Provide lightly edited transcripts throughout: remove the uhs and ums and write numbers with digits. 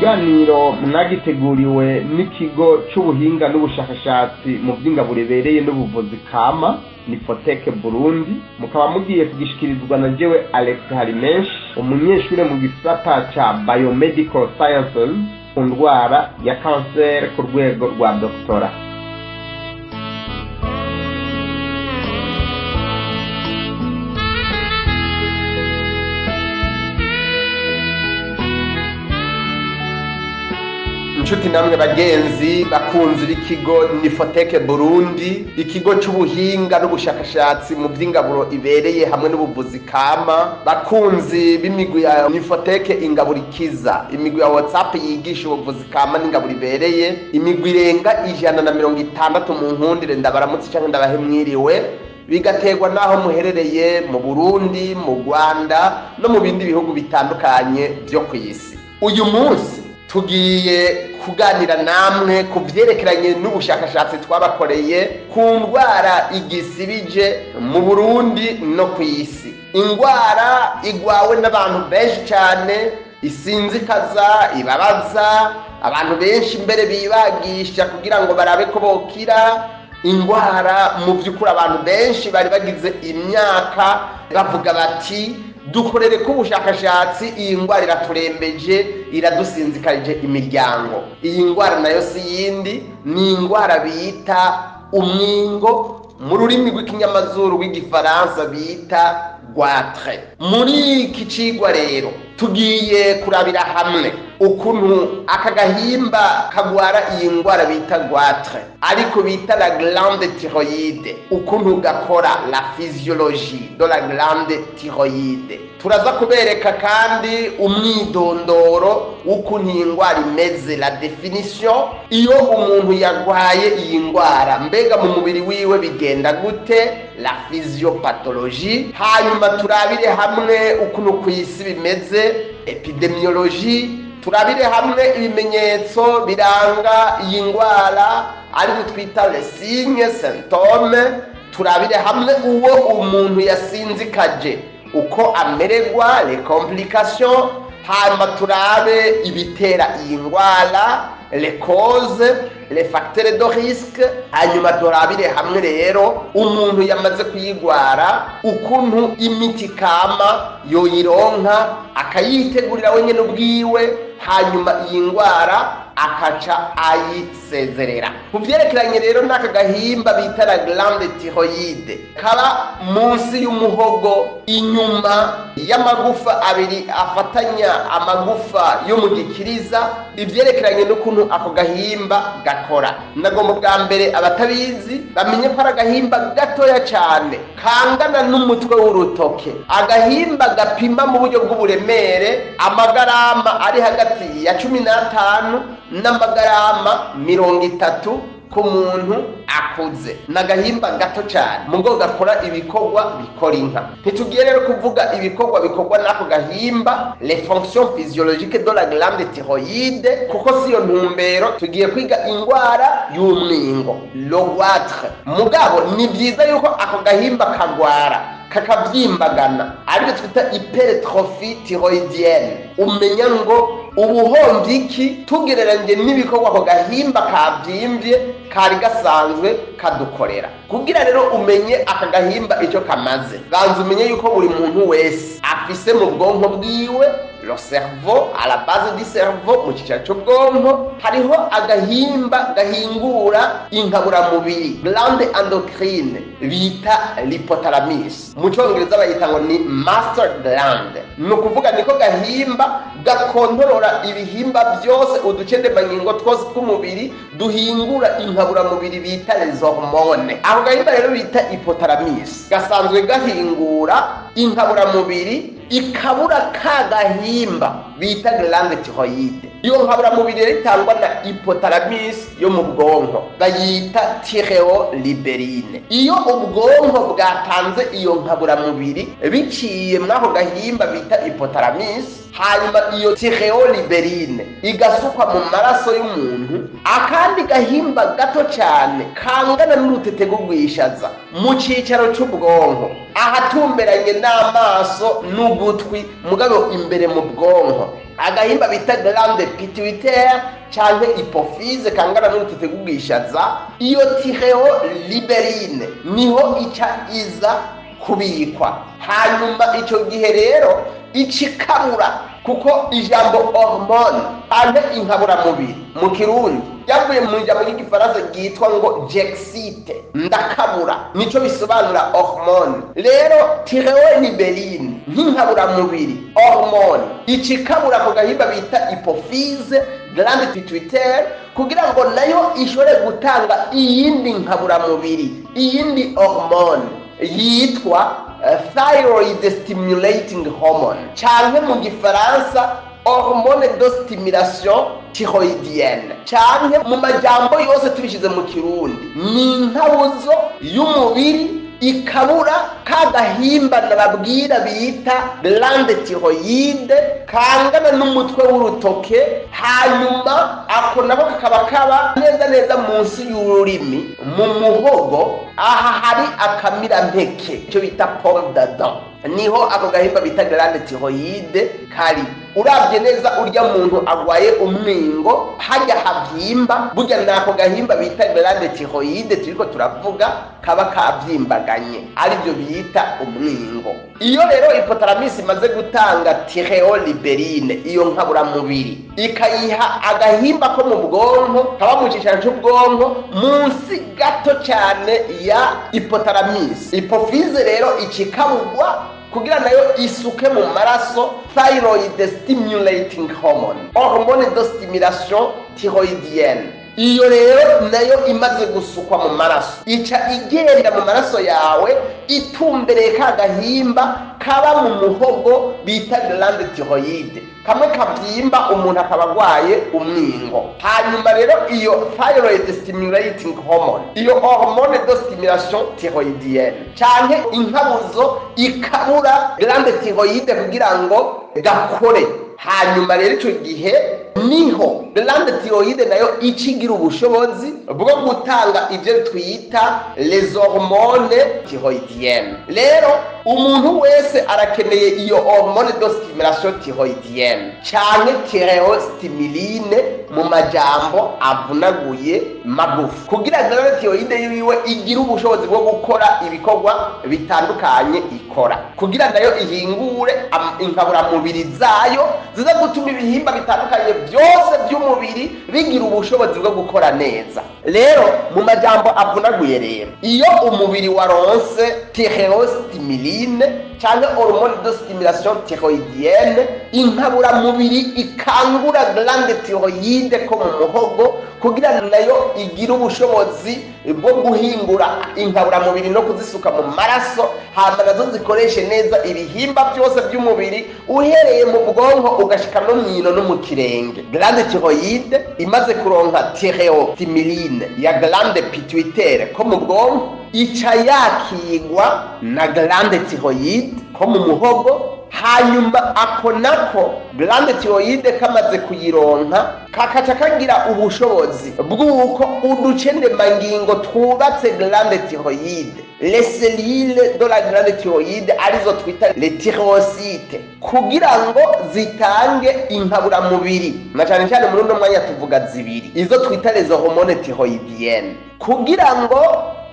Kiganiro mwagiteguriwe n'ikigo c'ubuhinga n'ubushakashatsi mu vy'ingaburo ibereye n'ubuvuzi kama ni Foteke Burundi, mukaba mugiye kugishikirizwa na jewe Alex Harimenshi, umunyeshure mu gisata ca Biomedical Sciences ku ndwara ya kanseri ku rwego rwa doktora. Inshuti namwe bagenzi bakunzi b'ikigo Nifoteke Burundi, ikigo c'ubuhinga n'ubushakashatsi mu vy'ingaburo ibereye hamwe n'ubuvuzi kama, bakunzi b'imigwi ya Nifoteke ingaburo ikiza, imigwi ya WhatsApp yigisha ubuvuzi kama n'ingaburo ibereye, imigwi irenga 160, mu nkundire ndabaramutse canke ndabahe mwiriwe, bigaterwa n'aho muherereye mu Burundi, mu Rwanda no mu bindi bihugu bitandukanye vyo kw'isi. Uyu munsi tugiye kuganira namwe ku vyerekeranye n'ubushakashatsi twabakoreye ku ndwara igisibije mu Burundi no ku isi, indwara igwawe n'abantu benshi cyane, isinzikaza, ibabaza abantu benshi, mbere bibagisha kugira ngo barabe ko bokira. Indwara mu by'ukuri abantu benshi bari bagize imyaka bavuga bati: "Dukorere ko ubushakashatsi, iyi ndwara iraturembeje, iradusinzikarije imiryango." Iyi ndwara nayo si yindi, ni indwara bita umwingo, mu rurimi rw'ikinyamazuru rw'igifaransa bita goitre. Muri iki cigwa rero tugiye kurabira hamwe ukuntu aka gahimba kagwara iyi ndwara bita goitre, ariko bita la glande thyroïde, ukuntu gakora, la physiologie de la glande thyroïde. Turaza kubereka kandi umwidondoro w'ukuntu iyi ndwara imeze, la définition. Iyo umuntu yarwaye iyi ndwara, mbega mu mubiri wiwe bigenda gute? La physiopathologie. Hanyuma turabire hamwe ukuntu ku isi bimeze, épidémiologie. Turabire hamwe ibimenyetso biranga iyi ndwara, aribyo twita les signes, symptômes. Turabire hamwe uwo umuntu yasinzikaje uko amererwa, les complications. Hanyuma turabe ibitera iyi ndwara, les causes, les facteurs de risque. Hanyuma turabire hamwe rero umuntu yamaze kuyigwara ukuntu imiti kama yoyironka, akayitegurira wenyine ubwiwe, hanyuma iyi ndwara akaca ayisezerera. Ku vyerekeranye rero n'aka gahimba bita la glande thyroïde, kaba munsi y'umuhogo, inyuma y'amagufa abiri afatanya amagufa yo mu gikiriza, ivyerekeranye n'ukuntu ako gahimba gakora, nagomba bwa mbere abatabizi bamenye ko ari agahimba gatoya cyane kangana n'umutwe w'urutoke, agahimba gapima mu buryo bw'uburemere amagarama ari hagati ya 15 n'amagarama 30 ku muntu akuze. Ni agahimba gato cyane mu gakora ibikorwa bikora inka. Ntitugiye rero kuvuga ibikorwa bikorwa n'ako gahimba, les fonctions physiologiques de la glande thyroïde, kuko siyo ntumbero. Tugiye kwiga indwara y'umwingo, le goitre. Mugabo ni byiza yuko ako gahimba kagwara kakabyimbagana, aribyo twita hypertrophie thyroïdienne, umenya ngo ubuhombye iki tugereranyije n'ibikorwa ako gahimba kabyimbye kari gasanzwe kadukorera. Kugira rero umenye aka gahimba icyo kamaze, banza umenye yuko buri muntu wese afise mu bwonko bwiwe, le cerveau, à la base du cerveau, mu cyicaro cy'ubwonko, hariho agahimba gahingura inkaburamubiri, glande endocrine, bita l'hypothalamus. Mu cyongereza bayita ngo ni master gland. Ni ukuvuga niko gahimba gakontorora ibihimba byose, uducendemangingo twose tw'umubiri duhingura inkaburamubiri bita les hormones. Ako gahimba rero bita hypothalamus gasanzwe gahingura inkaburamubiri ikabura ka gahimba bita glande thyroïde. Iyo nkaburamubiri rero itangwa na hypothalamus yo mu bwonko bayita thyréolibérine. Iyo ubwonko bwatanze iyo nkaburamubiri biciye muri ako gahimba bita hypothalamus, hanyuma iyo thyréolibérine igasukwa mu maraso y'umuntu, akandi gahimba gato cyane kangana n'urutete rw'urwishaza mu cyicaro cy'ubwonko, ahatumberanye n'amaso n'ugutwi, mugabo imbere mu bwonko, Agahimba bita glande pituitaire canke hypophyse kangana n'urutete rw'ubwishaza, iyo thyréoliberine niho ica iza kubikwa. Hanyuma icyo gihe rero icikabura, kuko ijambo hormone canke inkaburamubiri mu Kirundi ryavuye mu ijambo ry'Igifaransa ryitwa ngo j'excite, ndakabura, nico bisobanura hormone. Rero thyréoliberine nk'inkaburamubiri, hormone, icikabura ako gahimba bita hypophyse, glande pituitaire, kugira ngo nayo ishobore gutanga iyindi nkaburamubiri, iyindi hormone yitwa thyroid stimulating hormone, canke mu Gifaransa hormone de stimulation thyroïdienne, canke mu majambo yose tubishize mu Kirundi ni inkabuzo y'umubiri ikabura ka gahimba nababwira bita glande thyroïde kangana n'umutwe w'urutoke. Hanyuma ako nako kakaba kaba neza neza munsi y'ururimi mu muhogo, aha hari akamirampeke, icyo bita pomme d'Adam, niho ako gahimba bita glande thyroïde kari. Urabye neza urya muntu agwaye umwingo, hajya havyimba, burya nako gahimba bita glande thyroïde turiko turavuga kaba kavyimbaganye, aribyo bita umwingo. Iyo rero hypothalamus imaze gutanga thyréoliberine, iyo nkaburamubiri, ikayiha agahimba ko mu bwonko kaba mu cicaro c'ubwonko munsi gato cyane ya hypothalamus, hypophyse rero ikikabugwa kugira nayo isuke mu maraso thyroid stimulating hormone, hormone de stimulation thyroïdienne. Iyo rero nayo imaze gusukwa mu maraso, ica igenda mu maraso yawe itumbereye ka gahimba kaba mu muhogo bita glande thyroïde, kamwe kabyimba umuntu akaba agwaye umwingo. Hanyuma rero iyo thyroid stimulating hormone, iyo hormone de stimulation thyroïdienne canke inkabuzo ikabura glande thyroïde kugira ngo gakore, hanyuma rero ico gihe niho glande thyroïde nayo ica igira ubushobozi bwo gutanga ibyo twita les hormones thyroïdiennes. Rero umuntu wese arakeneye iyo hormone de stimulation thyroïdienne canke thyréostimuline mu majambo avunaguye magufi, kugira glande thyroïde yiwe igire ubushobozi bwo gukora ibikorwa bitandukanye ikora, kugira nayo ihingure inkaburamubiri zayo ziza gutuma ibihimba bitandukanye byose by'umubiri bigira ubushobozi bwo gukora neza. Rero mu majambo avunaguye rero, iyo umubiri waronse thyréostimuline cyangwa hormone de stimulation thyroïdienne, inkaburamubiri ikangura glande thyroïde ko mu muhogo kugira nayo igire ubushobozi bwo guhingura inkaburamubiri no kuzisuka mu maraso, hama nazo zikoreshe neza ibihimba byose by'umubiri, uhereye mu bwonko ugashika no mwino no mu kirenge. Glande thyroïde imaze kuronka thyréostimuline ya glande pituitaire ko mu bwonko, ica yakigwa na glande thyroïde ko mu muhogo. Hanyuma ako nako glande thyroïde kamaze kuyironka, kakaca kagira ubushobozi bw'uko uducendemangingo twubatse glande thyroïde, les cellules de la glande thyroïde, arizo twita les thyrocytes, kugira ngo zitange inkaburamubiri, na cyane cyane muri uno mwanya tuvuga zibiri, izo twita les hormones thyroïdiennes, kugira ngo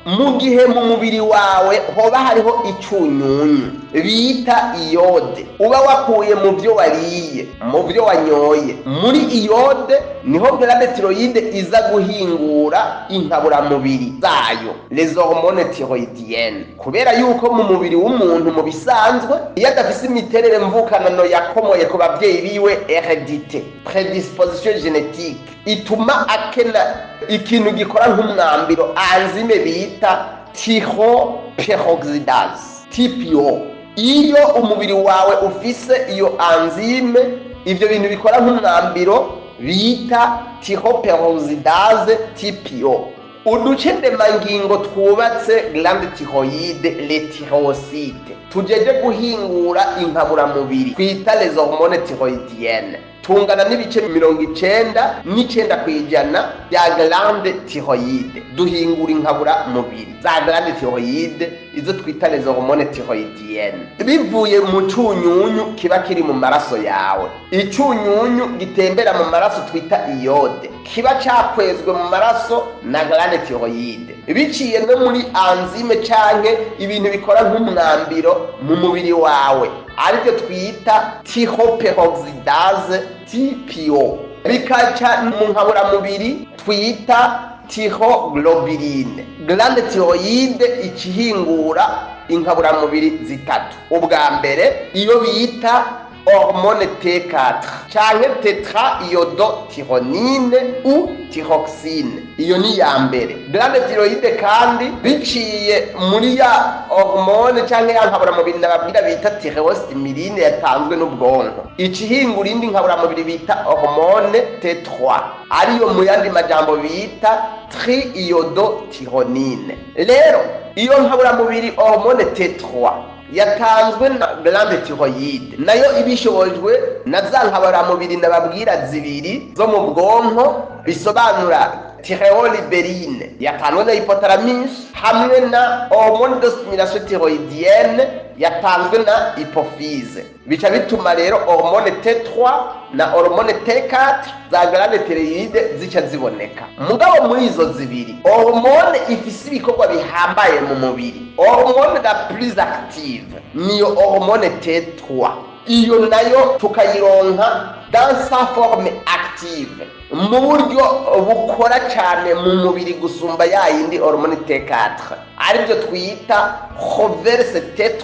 mu gihe mu mubiri wawe hoba hariho icunyunyu bita iode uba wakuye mu byo wariye, mu byo wanyoye, muri iode niho glande thyroïde iza guhingura inkaburamubiri zayo, les hormones thyroïdiennes. Kubera yuko mu mubiri w'umuntu mu bisanzwe, iyo adafise imiterere mvukanano yakomoye ku babyeyi biwe, hérédité, prédisposition génétique, ituma akena ikintu gikora nk'umwambiro, enzyme bita thyroperoxydase, TPO, iyo umubiri wawe ufise iyo enzyme, ivyo bintu bikora nk'umwambiro bita thyroperoxydase, TPO, uduce ndemangingo twubatse glande thyroïde, les thyrocytes, tujeje guhingura inkaburamubiri twita les hormones thyroïdiennes. Tungana n'ibice 99% bya glande thyroïde. Duhingura inkabura mubiri za glande thyroïde, izo twita les hormones thyroïdiennes, bivuye mu cunyunyu kiba kiri mu maraso yawe. Icunyunyu gitembera mu maraso twita iode kiba cakwezwe mu maraso na glande thyroïde, biciye no muri enzyme canke ibintu bikora nk'umwambiro mu mubiri wawe, aribyo twita thyroperoxydase, TPO, bikaca mu nkaburamubiri twita thyroglobuline. Glande thyroïde ikihingura inkaburamubiri zitatu. Ubwa mbere, iyo bita hormone T4 canke tétraiodothyronine ou thyroxine, iyo ni ya mbere. Glande thyroïde kandi, biciye muri ya hormone canke ya nkaburamubiri nababwira bita thyréostimuline yatanzwe n'ubwonko, ikihingura indi nkaburamubiri bita hormone T3, ariyo mu yandi majambo bita triiodothyronine. Rero iyo nkaburamubiri hormone T3 yatanzwe na glande thyroïde, nayo ibishobojwe na za nkaburamubiri nababwira zibiri zo mu bwonko, bisobanura thyréolibérine yatanzwe na hypothalamus hamwe na hormone de stimulation thyroïdienne yatanzwe na hypophyse. Bica bituma rero hormone T3 na hormone T4 za glande thyroïde zica ziboneka. Mugabo muri izo zibiri, hormone ifise ibikorwa bihambaye mu mubiri, hormone la plus active, niyo hormone T3. Iyo nayo tukayironka dans sa forme active, mu buryo bukora cyane mu mubiri gusumba ya yindi hormone T4, aribyo twita reverse T3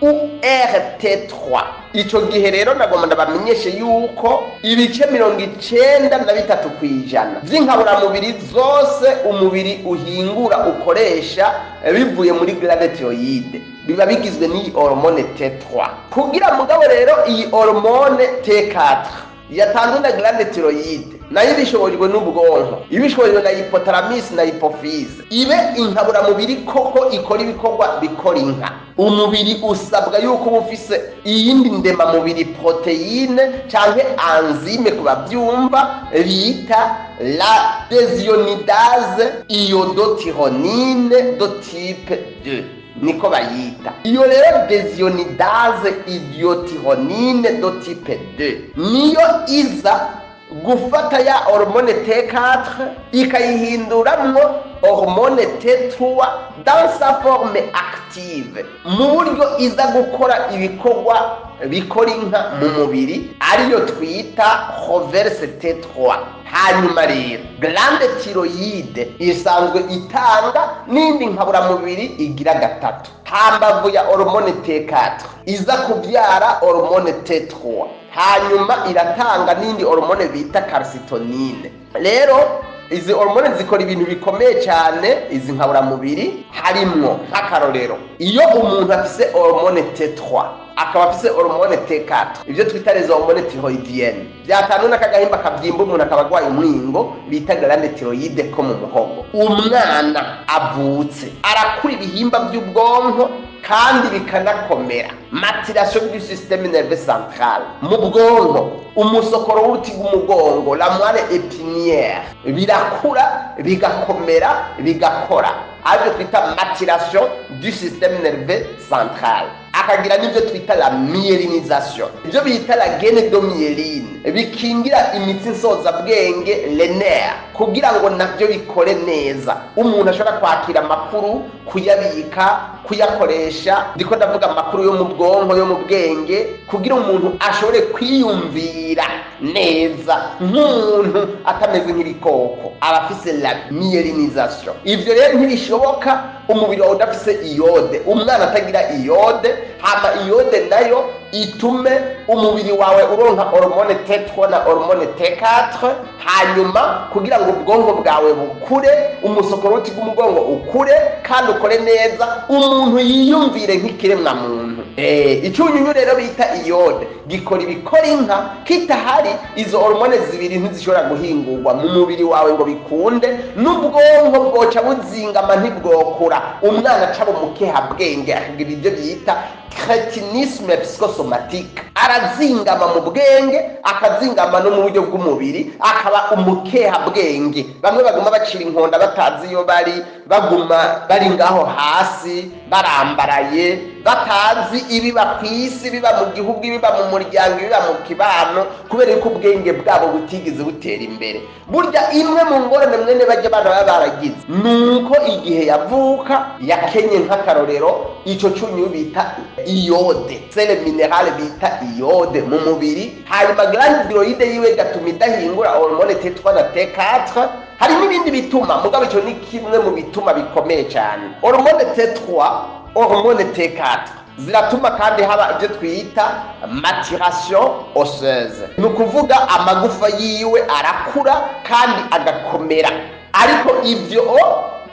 ou RT3. Ico gihe rero nagomba ndabamenyeshe yuko ibice 93% vy'inkaburamubiri zose umubiri uhingura, ukoresha, bivuye muri glande thyroïde, biba bigizwe n'iyi hormone T3. Kugira mugabo rero iyi hormone T4 yatanzwe na glande thyroïde, nayo ibishobojwe n'ubwonko, ibishobojwe na hypothalamus na hypophyse, ibe inkaburamubiri koko ikora ibikorwa bikora inka, umubiri usabwa yuko uba ufise iyindi ndemamubiri, protéine canke enzyme ku bavyumva, bita la désiodinase iodothyronine de type 2, niko bayita. Iyo rero désiodinase iodothyronine de type 2 niyo iza gufata ya hormone T4 ikayihinduramwo hormone T3 dans sa forme active, mu buryo iza gukora ibikorwa bikora inka mu mubiri, ariyo twita reverse T3. Hanyuma rero glande thyroïde isanzwe itanga n'indi nkaburamubiri igira gatatu, hambavu ya hormone T4 iza kubyara hormone T3. Hanyuma iratanga n'indi hormone bita calcitonine. Rero izi hormone zikora ibintu bikomeye cyane, izi nkaburamubiri, harimwo nk'akarorero iyo umuntu afise hormone T3 akaba afise hormone T4, ibyo twita les hormones thyroïdiennes, byatanzwe n'akagahimba kabyimba umuntu akaba agwaye umwingo bita glande thyroïde ko mu muhogo, umwana avutse arakura ibihimba by'ubwonko kandi bikanakomera, maturation du système nerveux central mu bwonko, umusokoro w'uruti rw'umugongo, la moelle épinière, birakura, bigakomera, bigakora, aribyo twita maturation du système nerveux central. Akagira n'ibyo twita la myélinisation, ibyo bita la gaine de myéline, bikingira imitsi nsozabwenge, les nerfs, kugira ngo nabyo bikore neza, umuntu ashobora kwakira amakuru, kuyabika, kuyakoresha. Ndiko ndavuga amakuru yo mu bwonko, yo mu bwenge, kugira umuntu ashobore kwiyumvira neza nk'umuntu atameze nk'ibikoko, aba afise la myélinisation. Ivyo rero ntibishoboka umubiri wawe udafise iode, umwana atagira iode. Hama iode nayo itume umubiri wawe uronka hormone T3 na hormone T4, hanyuma kugira ngo ubwonko bwawe bukure, umusokoroti w'umugongo ukure kandi ukore neza, umuntu yiyumvire nk'ikiremwa muntu. Icunyunyu rero bita iode gikora ibikora inka. Kitahari, izo hormone zibiri ntizishobora guhingurwa mu mubiri wawe ngo bikunde, n'ubwonko bwoca buzingama, ntibwokura, umwana acaba umukeha bwenge, akagira ibyo bita crétinisme psychosomatique. Arazingama mu bwenge, akazingama no mu buryo bw'umubiri, akaba umukeha bwenge. Bamwe baguma bacira inkonda batazi iyo bari, baguma bari ngaho hasi barambaraye, batazi ibiba ku isi, ibiba mu gihugu, ibiba mu muryango, ibiba mu kibano, kubera yuko ubwenge bwabo butigeze butera imbere. Burya imwe mu ngorane mwene bajya abana baba baragize nuko igihe yavuka yakenye, nk'akarorero, ico cunyu bita iode, sel minérale bita iode mu mubiri, hanyuma glande thyroïde yiwe gatuma idahingura hormone T3 na T4. Hari n'ibindi bituma, mugabo ico ni kimwe mu bituma bikomeye cyane. Hormone T3, hormone T4 ziratuma kandi haba ibyo twita maturation osseuse, ni ukuvuga amagufa yiwe arakura kandi agakomera. Ariko ibyo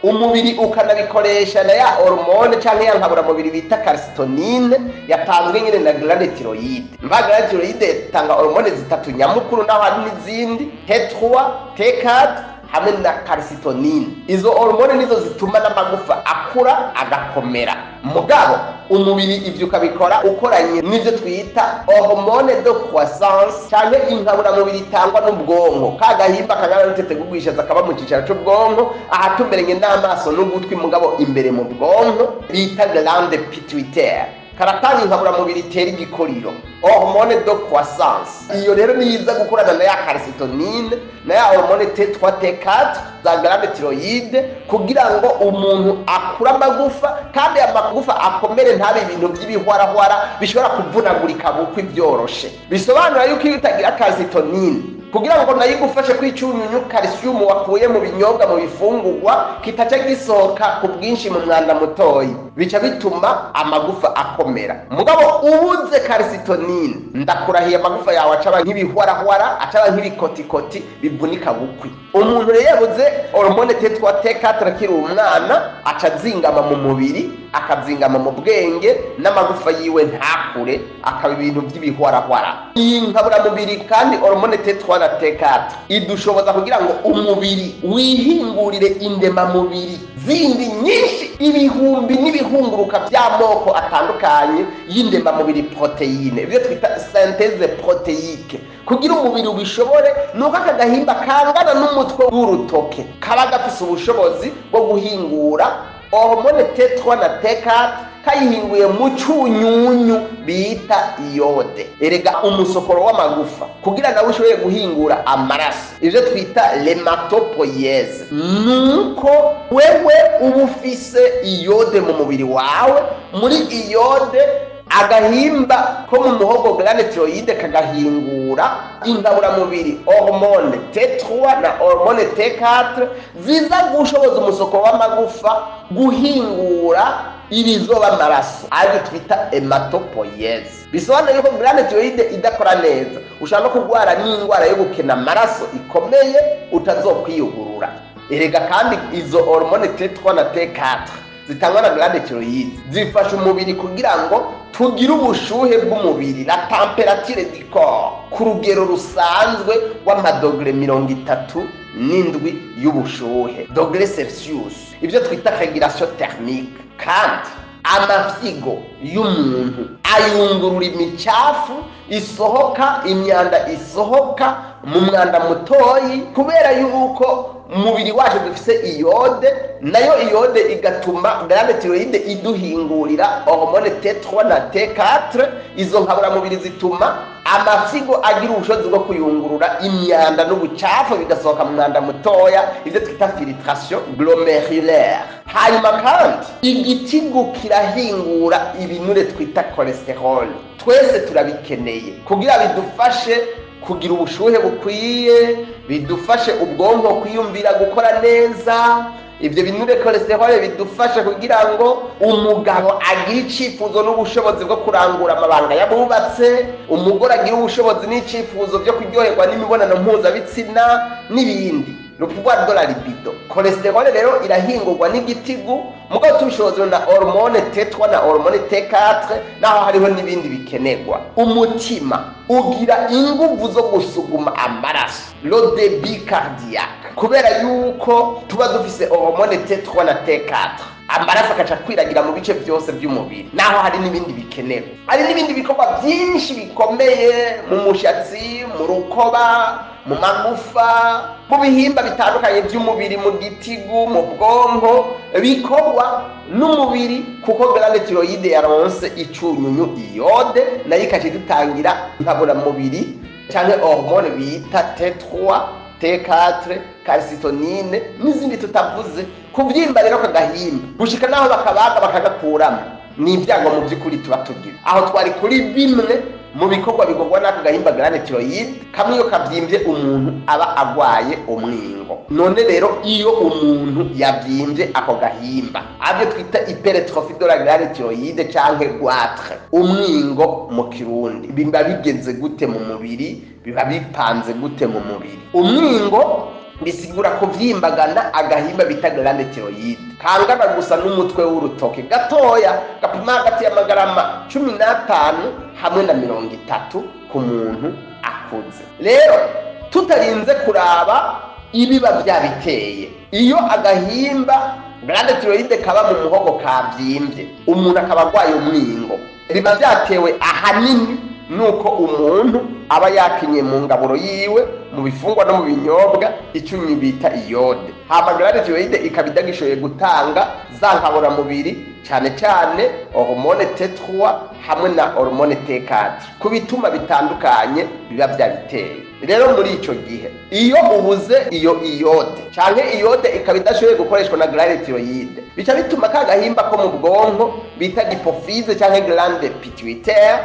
umubiri ukanabikoresha na ya hormone cyangwa ya nkaburamubiri bita calcitonine, yatanzwe nyine na glande thyroïde. Mva glande thyroïde itanga hormone zitatu nyamukuru, naho hari n'izindi: T3, T4 hamwe na calcitonine. Izo hormone nizo zituma n'amagufa akura agakomera. Mugabo umubiri ivyo ukabikora ukoranye n'ivyo twita hormone de croissance, canke inkaburamubiri itangwa n'ubwonko, ka gahimba kangana n'urutete rw'ugwishaza kaba mu cicaro c'ubwonko, ahatumberanye n'amaso n'ugutwi, mugabo imbere mu bwonko, bita glande pituitaire. Karatanga inkaburamubiri itera igikoriro, hormone de croissance. Iyo rero niza gukorana na ya calcitonine na ya hormone T3, T4 za glande thyroïde, kugira ngo umuntu akure amagufa kandi amagufa akomere, ntabe ibintu by'ibihwarahwara bishobora kuvunagurika bukwi byoroshe. Bisobanura yuko iyo utagira calcitonine kugira ngo nayo igufashe kwicunyunyu calcium wakuye mu binyobwa, mu bifungurwa, kitaca gisohoka ku bwinshi mu mwanda mutoyi, bica bituma amagufa akomera. Mugabo ubuze calcitonine, ndakurahiye, amagufa yawe acaba nk'ibihwarahwara, acaba nk'ibikotikoti bivunika bukwi. Umuntu rero yabuze hormone T3, T4 akiri umwana, aca azingama mu mubiri, akazingama mu bwenge, n'amagufa yiwe ntakure, akaba ibintu by'ibihwarahwara. Iyi nkaburamubiri kandi, hormone T3 na T4, idushoboza kugira ngo umubiri wihingurire indemamubiri zindi nyinshi, ibihumbi n'ibihunguruka by'amoko atandukanye y'indemamubiri, protéine, ibyo twita synthèse protéique. Kugira umubiri ubishobore, nuko aka gahimba kangana n'umutwe w'urutoke kaba gafise ubushobozi bwo guhingura hormone T3 na T4, kayihinguye mu cunyunyu bita iode. Erega umusokoro w'amagufa, kugira nawe ushobore guhingura amaraso, ivyo twita l'hématopoïèse, nuko wewe uba ufise iode mu mubiri wawe. Muri iode, agahimba ko mu muhogo, glande thyroïde, kagahingura inkaburamubiri hormone T3 na hormone T4, ziza gushoboza umusoko w'amagufa guhingura ibizoba amaraso, aribyo twita hématopoïèse. Bisobanuye yuko glande thyroïde idakora neza, ushobora no kurwara n'indwara yo gukena amaraso ikomeye utazokwiyugurura. Erega kandi izo hormone T3 na T4 zitangwa na glande thyroïde zifasha umubiri kugira ngo tugire ubushuhe bw'umubiri, la température du corps, ku rugero rusanzwe w'amadogere 37 y'ubushuhe, degré Celsius, ibyo twita régulation thermique. Kandi amafyigo y'umuntu ayungurura imicafu isohoka, imyanda isohoka mu mwanda mutoyi, kubera yuko umubiri wacu dufise iode. Nayo iode igatuma glande thyroïde iduhingurira hormone T3 na T4. Izo nkaburamubiri zituma amafyigo agira ubushobozi bwo kuyungurura imyanda n'ubucafu bigasohoka mu mwanda mutoya, ibyo twita filtration glomérulaire. Hanyuma kandi igitigu kirahingura ibinure twita cholestérol. Twese turabikeneye kugira bidufashe kugira ubushuhe bukwiye, bidufashe ubwonko kwiyumvira, gukora neza. Ibyo binure cholestérol bidufasha kugira ngo umugabo agire icyifuzo n'ubushobozi bwo kurangura amabanga yabubatse, umugore agire ubushobozi n'icyifuzo byo kuryoherwa n'imibonano mpuzabitsina n'ibindi, le pouvoir de la libido. Cholestérol rero irahingurwa n'igitigu, mugabo tubishobozwa na hormone T3 na hormone T4, naho hariho n'ibindi bikenerwa. Umutima ugira inguvu zo gusuguma amaraso, le débit cardiaque, kubera yuko tuba dufise hormone T3 na T4, amaraso akaca kwiragira mu bice byose by'umubiri, naho hari n'ibindi bikenerwa. Hari n'ibindi bikorwa byinshi. byinshi bikomeye mu mushatsi, mu rukoba, mu magufa, mu bihimba bitandukanye by'umubiri, mu gitigu, mu bwonko, bikorwa n'umubiri kuko glande thyroïde yaronse icunyunyu iode, nayo ikaca idutangira inkaburamubiri canke hormone bita T3, T4, calcitonine n'izindi tutavuze. Kubyimba rero kagahimba gushika naho bakabaga bakagakuramo ni ibyago mu by'ukuri tuba tugira. Aho twari kuri bimwe mu bikorwa bikorwa n'aka gahimba glande thyroïde kamwe iyo kabyimbye umuntu aba agwaye umwingo. None rero iyo umuntu yabyimbye ako gahimba, abyo twita hypertrophie de la glande thyroïde canke goitre, umwingo mu Kirundi, biba bigenze gute mu mubiri? Biba bipanze gute mu mubiri? Umwingo bisigura kuvyimbagana agahimba bita glande thyroïde kangana gusa n'umutwe w'urutoke gatoya, gapima hagati y'amagarama 15 hamwe na 30 ku muntu akuze. Rero tutarinze kuraba ibiba byabiteye, iyo agahimba glande thyroïde kaba mu muhogo kavyimbye, umuntu akaba agwaye umwingo, biba byatewe ahanini nuko umuntu aba yakinye mu ngaburo yiwe, mu bifungwa no mu binyobwa, icyunyu bita iode, hama glande thyroïde ikaba idagishoboye gutanga za nkaburamubiri, cyane cyane hormone T3 hamwe na hormone T4, ku bituma bitandukanye biba byabiteye. Rero muri ico gihe iyo ubuze iyo iode canke iode ikaba idashoboye gukoreshwa na glande thyroïde, bica bituma ka gahimba ko mu bwonko bita hypophyse canke glande pituitaire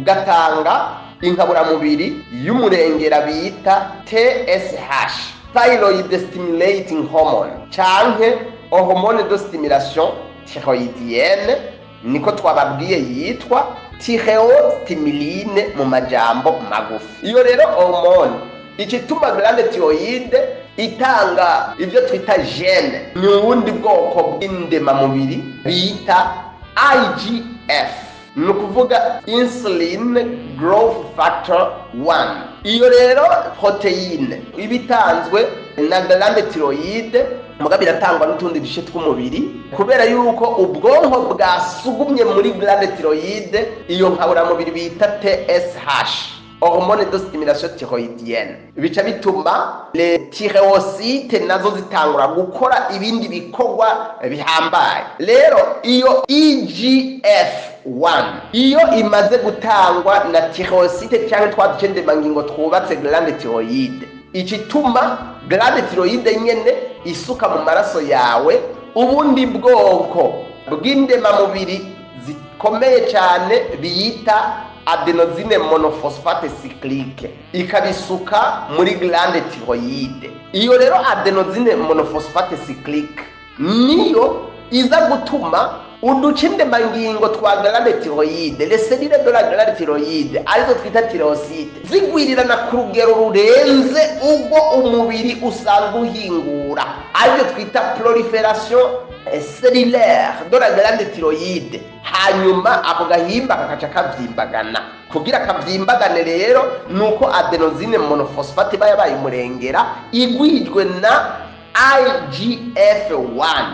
gatanga inkaburamubiri y'umurengera bita TSH, thyroid stimulating hormone, canke hormone de stimulation thyroïdienne, niko twababwiye yitwa thyréostimuline mu majambo magufi. Iyo rero hormone ikituma glande thyroïde itanga ibyo twita gène, ni ubundi bwoko bw'indemamubiri bita IGF, ni ukuvuga insulin growth factor 1. Iyo rero protéine iba itanzwe na glande thyroïde, mugabo iratangwa n'utundi duce tw'umubiri. Kubera yuko ubwonko bwasugumye muri glande thyroïde iyo nkaburamubiri bita TSH, hormone de stimulation thyroïdienne, bica bituma les thyrocytes nazo zitangura gukora ibindi bikorwa bihambaye. Rero iyo IGF-1 iyo imaze gutangwa na thyrocyte cyangwa twa duce ndemangingo twubatse glande thyroïde, ikituma glande thyroïde nyene isuka mu maraso yawe ubundi bwoko bw'indemamubiri zikomeye cyane biyita adénosine monophosphate cyclique, ikabisuka muri glande thyroïde. Iyo rero adénosine monophosphate cyclique niyo iza gutuma uduce ndemangingo twa glande thyroïde, les cellules de la glande thyroïde, arizo twita thyrocytes, zigwirirana ku rugero rurenze ubwo umubiri usanzwe uhingura, aribyo twita prolifération cellulaire de la glande thyroïde. Hanyuma ako gahimba kakaca kavyimbagana. Kugira kavyimbagane rero nuko adénosine monophosphate iba yabaye umurengera, igwijwe na IGF-1,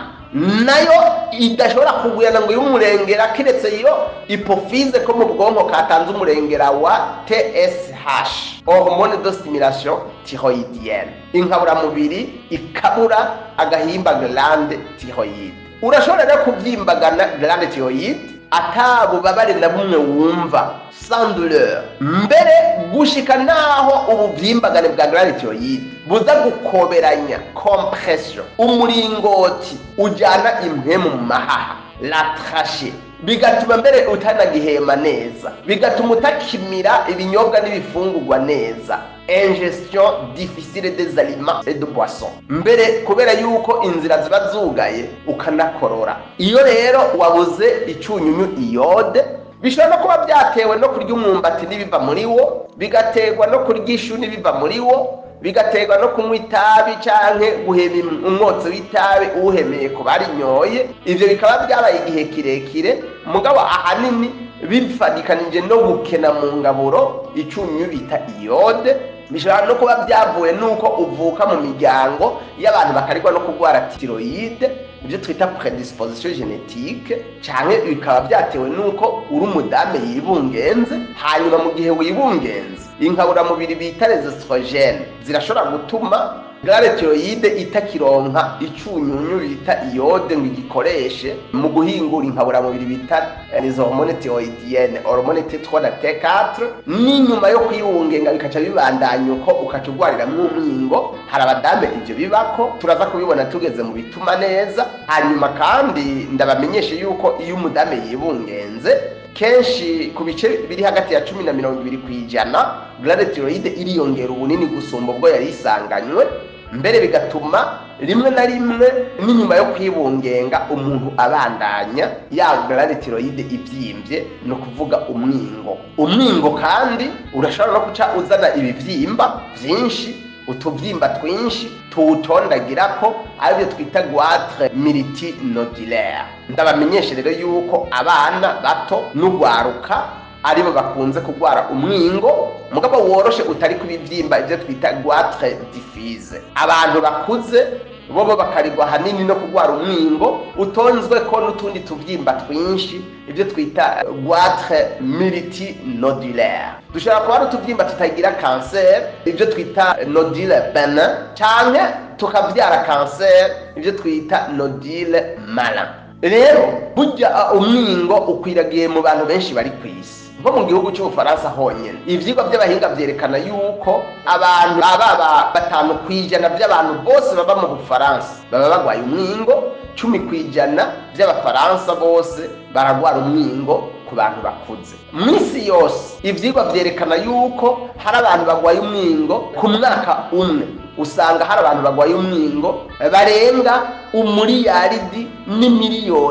nayo idashobora kugwirana ngo y'umurengera kiretse iyo hypophyse ko mu bwonko katanze umurengera wa TSH, hormone de stimulation thyroïdienne, inkaburamubiri ikabura agahimba glande thyroïde. Urashobora rero kubyimbagana glande thyroïde ata bubabare na bumwe wumva, sans douleur, mbere gushika naho ubuvyimbagane bwa glande thyroïde buza gukoberanya, compression, umuringoti ujana impwemu mu mahaha, la trachée, bigatuma mbere utanagihema neza, bigatuma utakimira ibinyobwa n'ibifungurwa neza, ingestion difficile des aliments et de boissons, mbere kubera yuko inzira ziba zugaye ukanakorora. Iyo rero wabuze icunyunyu iode, bishobora no kuba byatewe no kurya umwumbati n'ibiva muri wo, bigaterwa no kurya ishu n'ibiva muri wo, bigaterwa no kunywa itabi canke guhema umwotsi w'itabi uwuhemeye ku barinyoye. Ivyo bikaba byabaye igihe kirekire, mugabo ahanini bifadikanije no gukena mu ngaburo icunyu bita iode. Bishobora no kuba byavuye nuko uvuka mu miryango y'abantu bakarigwa no kurwara thyroïde. Ibyo twita prédisposition génétique, canke bikaba byatewe nuko uri umudame yibungenze. Hanyuma mu gihe wibungenze, inkaburamubiri bita les œstrogènes zirashobora gutuma glande thyroïde itakironka icunyunyu bita iode ngo igikoreshe mu guhingura inkaburamubiri bita les hormones thyroïdiennes, hormone T3 na T4. N'inyuma yo kwibungenga bikaca bibandanya uko, ukaca ugwariramwo umwingo. Hari abadame ivyo bibako, turaza kubibona tugeze mu bituma neza. Hanyuma kandi ndabamenyeshe yuko iyo umudame yibungenze, kenshi ku bice biri hagati ya 10 na 20%, glande thyroïde iriyongera ubunini gusumba ubwo yari isanganywe. Mbere bigatuma rimwe na rimwe n'inyuma yo kwibungenga umuntu abandanya ya glande thyroïde ibyimbye, ni ukuvuga umwingo. Umwingo kandi urashobora no guca uzana ibibyimba byinshi, utubyimba twinshi tuwutondagirako, aribyo twita goitre multinodulaire. Ndabamenyeshe rero yuko abana bato n'ugwaruka aribo bakunze kugwara umwingo, mugabo woroshe utari kubibyimba, ibyo twita goitre diffuse. Abantu bakuze bobo bakarigwa hanini no kugwara umwingo utonzwe ko n'utundi tubyimba twinshi, ibyo twita goitre multinodulaire. Dushobora kuba ari utubyimba tutagira kanseri, ibyo twita nodule bénin, canke tukavyara kanseri, ibyo twita nodule malin. Rero burya umwingo ukwiragiye mu bantu benshi bari ku isi. Nko mu gihugu cy'Ubufaransa honyine, ivyigwa by'abahinga vyerekana yuko abantu baba 5% by'abantu bose baba mu Bufaransa baba bagwaye umwingo. 10% by'Abafaransa bose baragwara umwingo ku bantu bakuze. Mw'isi yose ivyigwa vyerekana yuko hari abantu bagwaye umwingo ku mwaka umwe, usanga hari abantu bagwaye umwingo barenga 1,5 miliyari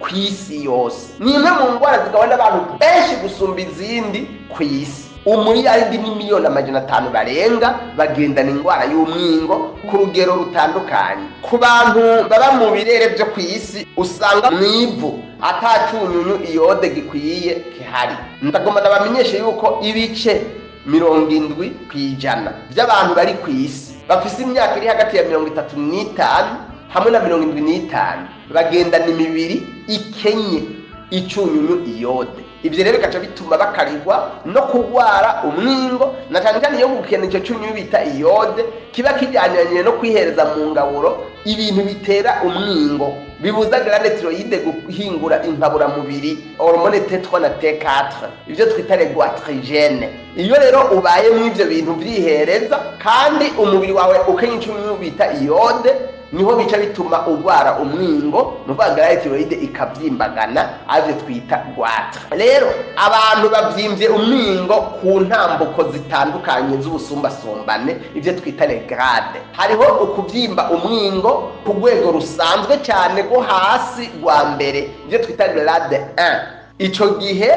ku isi yose. Ni imwe mu ndwara zigabanya abantu benshi gusumba izindi ku isi. 1,5 miliyari barenga bagendana indwara y'umwingo ku rugero rutandukanye. Ku bantu baba mu birere byo ku isi usanga mu ivu ata cunyunyu iode gikwiye gihari, ndagomba ndabamenyeshe yuko ibice 70% by'abantu bari ku isi bafise imyaka iri hagati ya 35 hamwe na 75 bagendana imibiri ikenye icunyunyu iode. Ibyo rero bigaca bituma bakarigwa no kurwara umwingo, na cyane cyane iyo gukena icyo cunyunyu bita iode kiba kijyanye no kwihereza mu ngaburo ibintu bitera umwingo, bibuza glande thyroïde guhingura inkaburamubiri hormone T3 na T4, ibyo twita les goitrigènes. Iyo rero ubaye mu ivyo bintu vyihereza kandi umubiri wawe ukenya icunyunyu bita iode, niho bica bituma urwara umwingo, ni ukuvuga glande thyroïde ikabyimbagana, arivyo twita goitre. Rero abantu bavyimbye umwingo ku ntambuko zitandukanye z'ubusumbasumbane, ivyo twita les grades. Hariho ukuvyimba umwingo ku rwego rusanzwe cyane rwo hasi rwa mbere, ivyo twita grade 1. Ico gihe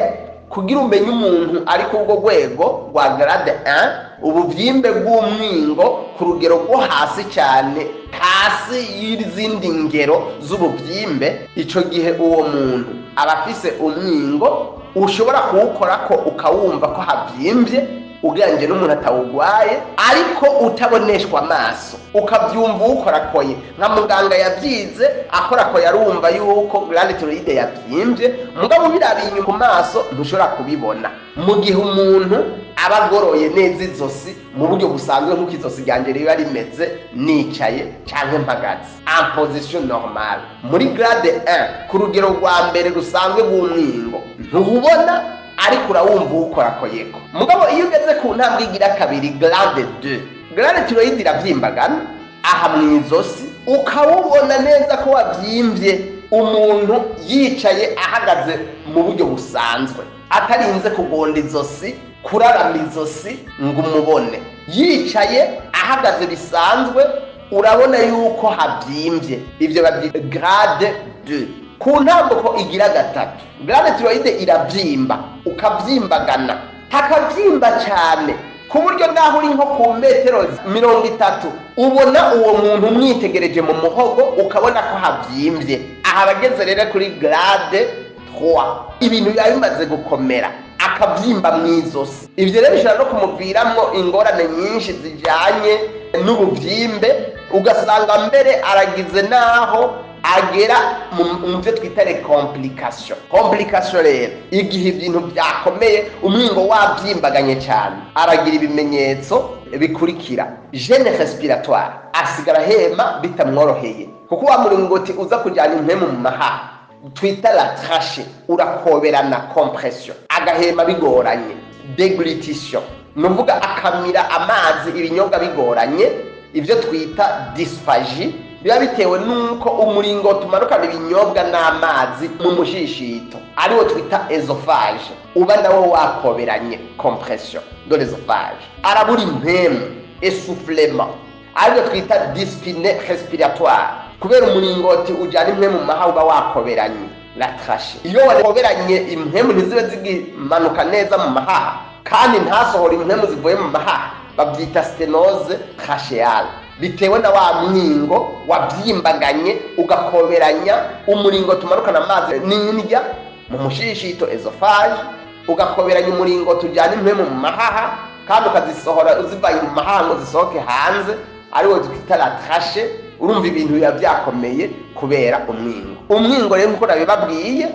kugira umenye umuntu ari ku urwo rwego rwa grade 1, ubuvyimbe bw'umwingo ku rugero rwo hasi cyane, hasi y'izindi ngero z'ubuvyimbe, ico gihe uwo muntu aba afise umwingo ushobora kuwukorako ukawumva ko havyimbye, ugereranyije n'umuntu atawugwaye, ariko utaboneshwa amaso, ukavyumva uwukorakoye. Nka muganga yavyize akorakoye arumva yuko glande thyroïde yavyimbye, mugabo ubirabiye inyuma ku maso ntushobora kubibona, mu gihe umuntu aba agoroye neza izosi mu buryo busanzwe, nk'uko izosi ryanjye riba rimeze nicaye canke mpagaze, en position normale. Muri grade 1, ku rugero rwa mbere rusanzwe rw'umwingo, ntuwubona ariko urawumva uwukorakoyeko. Mugabo iyo ugeze ku ntambwe igira kabiri, grade 2, glande thyroïde iravyimbagana aha mu izosi, ukawubona neza ko wavyimbye umuntu yicaye, ahagaze mu buryo busanzwe, atarinze kugonda izosi, kurarama izosi ngo umubone. Yicaye, ahagaze bisanzwe, urabona yuko habyimbye. Ibyo babyita grade 2. Ku ntambuko igira gatatu, glande thyroïde irabyimba, ukabyimbagana, hakabyimba cyane ku buryo naho uri nko ku metero 30 ubona uwo muntu umwitegereje mu muhogo, ukabona ko habyimbye. Aha bageze rero kuri grade 3, ibintu biba bimaze gukomera, akabyimba mu izosi. Ibyo rero bishobora no kumuviramwo ingorane nyinshi zijyanye n'ububyimbe. Ugasanga mbere aragize naho agera mu byo twita les complications. Complication rero, igihe ibintu byakomeye, umwingo wabyimbaganye cyane, aragira ibimenyetso bikurikira: gêne respiratoire, asigara hema bitamworoheye, kuko wa muringoti uza kujyana impwemu mu mahaha twita la trachée urakoberana, compression, agahema bigoranye. Déglutition, ni ukuvuga akamira amazi, ibinyobwa bigoranye, ibyo twita dysphagie, biba bitewe n'uko umuringoti umanukana ibinyobwa n'amazi mu mushishito, ariwo twita œsophage, uba nawo wakoberanye, compression de l'œsophage. Arabura impwemu, essoufflement, aribyo twita dyspnée respiratoire, kubera umuringoti ujyana impwemu mu mahaha uba wakoberanye, la trachée. Iyo wakoberanye, impwemu ntizibe zigimanuka neza mu mahaha, kandi ntasohora impwemu zivuye mu mahaha, babyita sténose trachéale, bitewe na wa mwingo wabyimbaganye ugakoberanya umuringoti umanukana amazi n'indya mu mushishito, œsophage, ugakoberanya umuringoti ujyana impwemu mu mahaha, kandi ukazisohora uzivanye mu mahaha ngo zisohoke hanze, ariwo twita la trachée. Urumva ibintu biba byakomeye kubera umwingo. Umwingo rero, nkuko nabibabwiye,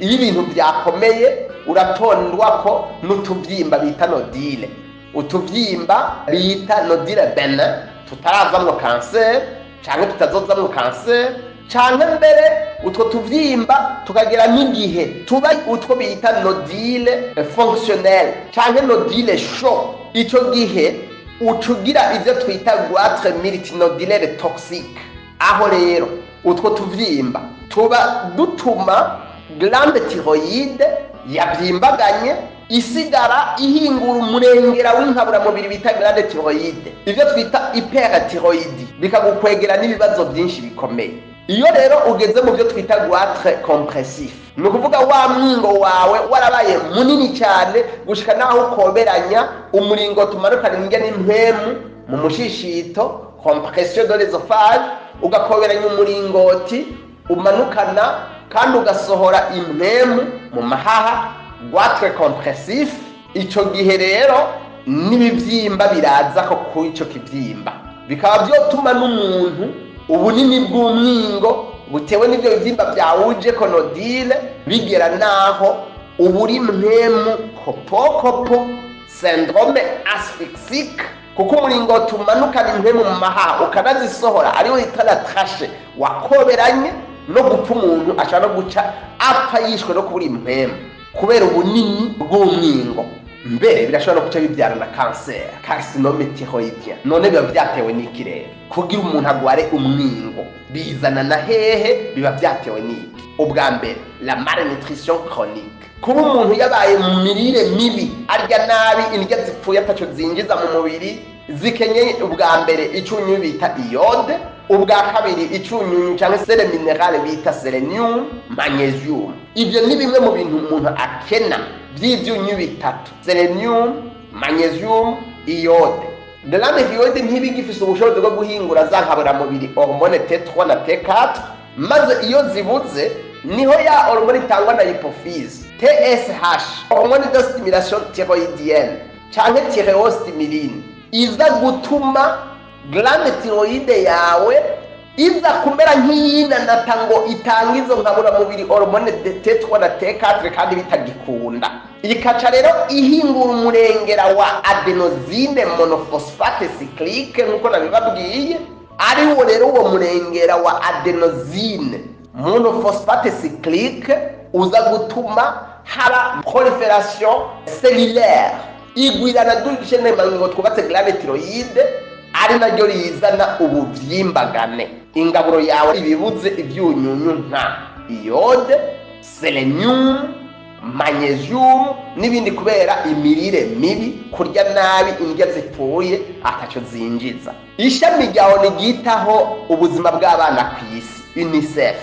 iyo ibintu byakomeye uratondwa ko n'utubyimba bita nodules, utubyimba bita nodules bénins tutaravamwo kanseri canke tutazovamwo kanseri, canke mbere utwo tuvyimba tukagira n'igihe tuba utwo bita nodule fonctionnel canke nodule chaud. Ico gihe uca ugira ivyo twita goitre multinodulaire toxique. Aho rero utwo tuvyimba tuba dutuma glande thyroïde yabyimbaganye isigara ihingura umurengera w'inkaburamubiri bita glande thyroïde, ivyo twita hyperthyroïdie, bikagukwegera n'ibibazo byinshi bikomeye. Iyo rero ugeze mu byo twita goitre compressif, ni ukuvuga wa mwingo wawe warabaye munini cyane gushika naho ukoberanya umuringoti umanukana indya n'impwemu mu mushishito, compression de l'œsophage, ugakoberanya umuringoti umanukana kandi ugasohora impwemu mu mahaha, goitre compressif. Ico gihe rero n'ibivyimba biraza ko kuri ico kivyimba, bikaba vyotuma n'umuntu ubunini bw'umwingo butewe n'ivyo bivyimba vyawuje ko nodule bigera naho uburi mpwemu kopokopo, syndrome asphyxique, kuko umuringoti umanukana impwemu mu mahaha ukanazisohora, ariwo yita la trachée, wakoberanye, no gupfa umuntu ashobora no guca apfa yishwe no kubura impwemu kubera ubunini bw'umwingo. Mbere birashobora no guca bibyara na kanseri, carcinome thyroïdien. None biba byatewe n'iki rero kugira umuntu agware umwingo? Bizana na hehe? Biba byatewe n'iki? Ubwa mbere, la malnutrition chronique, kuba umuntu yabaye mu mirire mibi, arya nabi, indya zipfuye ataco zinjiza mu mubiri, zikenye ubwa mbere icunyunyu bita iode, ubwa kabiri icunyunyu cyangwa sel minéral bita sélénium, magnésium. Ibyo ni bimwe mu bintu umuntu akena by'ibyunyu bitatu: sélénium, magnésium, iode. Glande thyroïde ntibigifise ubushobozi bwo guhingura za nkaburamubiri hormone T3 na T4, maze iyo zibuze niho ya hormone itangwa na hypophyse, TSH, hormone de stimulation thyroïdienne canke thyréostimuline, iza gutuma glande thyroïde yawe iza kumera nk'iyinanata ngo itanga izo nkaburamubiri hormone T3 na T4, kandi bitagikunda, ikaca rero ihingura umurengera wa adénosine monophosphate cyclique, nk'uko nabibabwiye. Ari wo rero uwo murengera wa adénosine monophosphate cyclique uza gutuma haba prolifération cellulaire, igwirana ngo twubatse glande thyroïde, ari naryo rizana ubuvyimbagane. Ingaburo yawe ibibuze ivyunyunyu nka iode, sélénium, magnésium n'ibindi, kubera imirire mibi, kurya nabi, indya zipfuye ataco zinjiza. Ishami rya ONU ryitaho ubuzima bw'abana ku isi, UNICEF,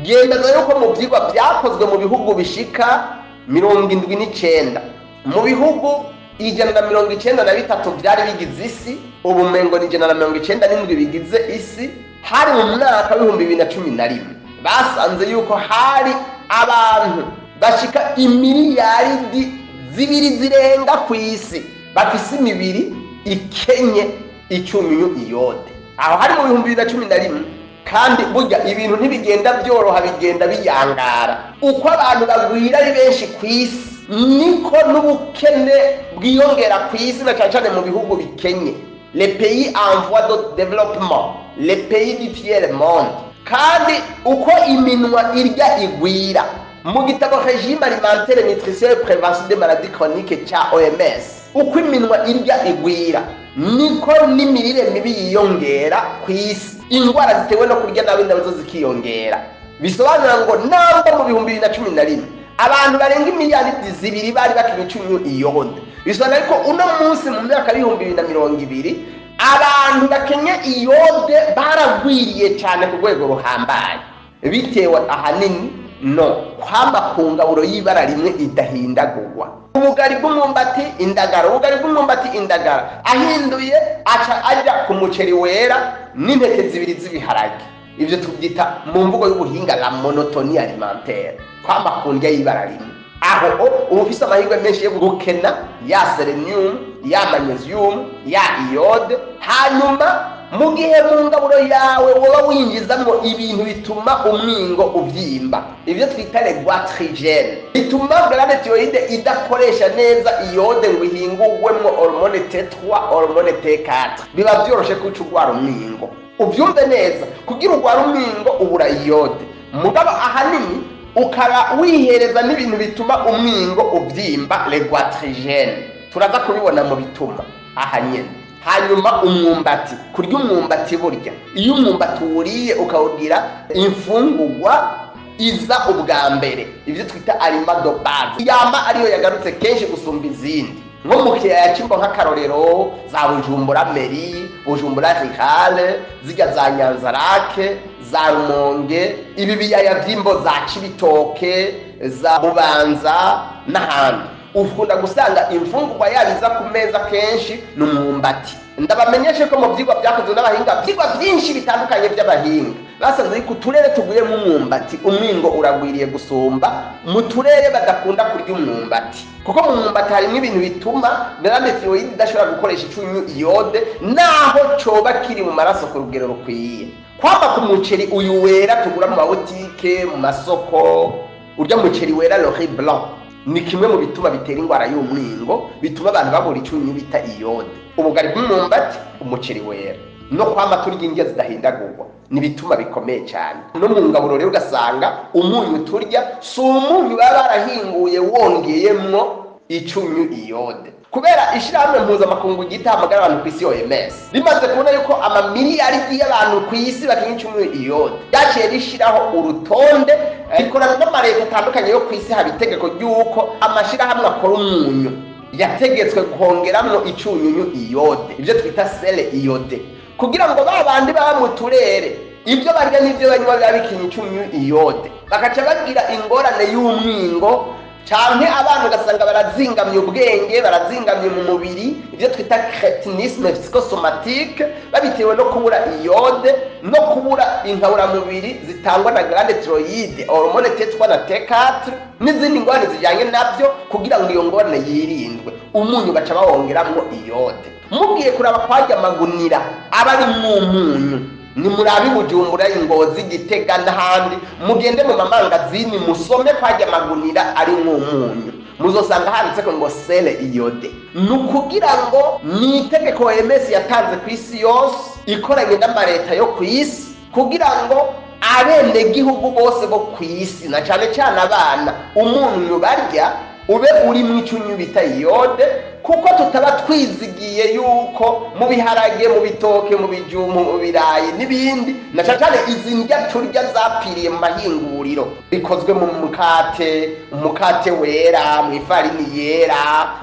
ryemeza yuko mu vyigwa vyakozwe mu bihugu bishika 79, mu bihugu 193 vyari bigize isi, ubu umengo ni 197 bigize isi, hari mu mwaka w'2011, basanze yuko hari abantu bashika imiliyaridi 2 zirenga ku isi bafise imibiri ikenye icunyunyu iode. Aho hari mu 2011. Kandi burya ibintu ntibigenda byoroha, bigenda biyangara. Uko abantu bagwira ari benshi ku isi, niko n'ubukene bwiyongera ku isi, na cyane cyane mu bihugu bikenye, les pays en voie de développement, les pays du tiers monde. Kandi uko iminwa irya igwira, mu gitabo Régime alimentaire, nutrition et prévention des maladies chroniques ca OMS, uko iminwa irya igwira niko n'imirire mibi yiyongera ku isi, indwara zitewe no kurya nabi nazo zikiyongera. Bisobanura ngo namba mu 2011 abantu barenga 2 miliyari bari bakinywa icunyu iode, bisobanura ko uno munsi mu myaka y'2020 abantu bakenye iode baragwiriye cyane ku rwego ruhambaye, bitewe ahanini no kwama ku ngaburo y'ibara rimwe idahindagurwa: ubugari bw'umwumbati, indagara, ubugari bw'umwumbati, indagara. Ahinduye aca ajya ku muceri wera n'intete zibiri z'ibiharage. Ibyo tubyita mu mvugo y'ubuhinga la monotonie alimentaire, kwama ku ndya y'ibara rimwe. Aho uba ufise amahirwe menshi yo gukena ya sélénium, ya magnésium, ya iode. Hanyuma mu gihe mu ngaburo yawe woba winjizamo ibintu bituma umwingo ubyimba, ibyo twita les goitrigènes, bituma glande thyroïde idakoresha neza iode ngo ihingurwemo hormone T3, hormone T4, biba byoroshe kuca urwara umwingo. Ubyumve neza, kugira urwara umwingo ubura iode, mugabo ahanini ukaba wihereza n'ibintu bituma umwingo ubyimba, les goitrigènes. Turaza kubibona mu bituma aha nyene. Hanyuma umwumbati, kurya umwumbati, burya iyo umwumbati uwuriye ukawugira imfungurwa iza ubwa mbere, ibyo twita aliment de base, yama ariyo yagarutse kenshi gusumba izindi, nko mu kiyaya c'Imbo nk'akarorero, za Bujumbura mairie, Bujumbura rurale, zirya za Nyanzarake, za Rumonge, ibi biyaya vy'Imbo, za Cibitoke, za Bubanza n'ahandi, ukunda gusanga imfungurwa yabo iza ku meza kenshi ni umwumbati. Ndabamenyeshe ko mu vyigwa vyakozwe n'abahinga, vyigwa vyinshi bitandukanye vy'abahinga, basanze yuko uturere tugwiyemo umwumbati umwingo uragwiriye gusumba mu turere badakunda kurya umwumbati, kuko mu mwumbati harimo ibintu bituma glande thyroïde idashobora gukoresha icunyu iode naho coba kiri mu maraso ku rugero rukwiye. Kwama ku muceri uyu wera tugura mu mabutike, mu masoko, urya muceri wera, le riz blanc, ni kimwe mu bituma bitera indwara y'umwingo, bituma abantu babura icunyu bita iode. Ubugari bw'umwumbati, umuceri wera no kwama turya indya zidahindagurwa ni bituma bikomeye cyane. No mu ngaburo rero ugasanga umunyu turya si umunyu baba barahinguye wongeyemwo icunyu iode, kubera ishirahamwe mpuzamakungu ryita amagara abantu ku isi, OMS, rimaze kubona yuko amamiliyaridi y'abantu ku isi bakenye icunyu iode, ryaciye rishiraho urutonde, rikorana n'amareta atandukanye yo ku isi, haba itegeko ry'uko amashirahamwe akora umunyu yategetswe kongeramwo icunyunyu iode, ibyo twita sel iodé, kugira ngo ba bandi baba mu turere ibyo barya n'ibyo banywa biba bikinye icunyu iode, bakaca bagira ingorane y'umwingo, canke abana ugasanga barazingamye ubwenge, barazingamye mu mubiri, ibyo twita crétinisme psychosomatique, babitewe no kubura iode no kubura inkaburamubiri zitangwa na glande thyroïde, hormone T3 na T4 n'izindi ngorane zijyanye nabyo. Kugira ngo iyo ngorane yirindwe, umunyu baca bawongeramwo iode. Mugiye kuraba kwarya amagunira aba ari umunyu, ni murabi Bujumbura, Ingozi, Gitega n'ahandi, mugende mu mamangazini musome kwarya amagunira ari umunyu, muzosanga handitseko ngo sel iodé. Ni ukugira ngo ni itegeko OMS yatanze ku isi yose ikoranye n'amareta yo ku isi, kugira ngo abenegihugu bose bo ku isi, na cane cane abana, umunyu barya ube urimwo icunyu bita iode, kuko tutaba twizigiye yuko mu biharage, mu bitoke, mu bijumbu, mu birayi n'ibindi, na cane cane izi ndya turya zapfiriye mu mahinguriro, bikozwe mu mukate, umukate wera, mu ifarini yera,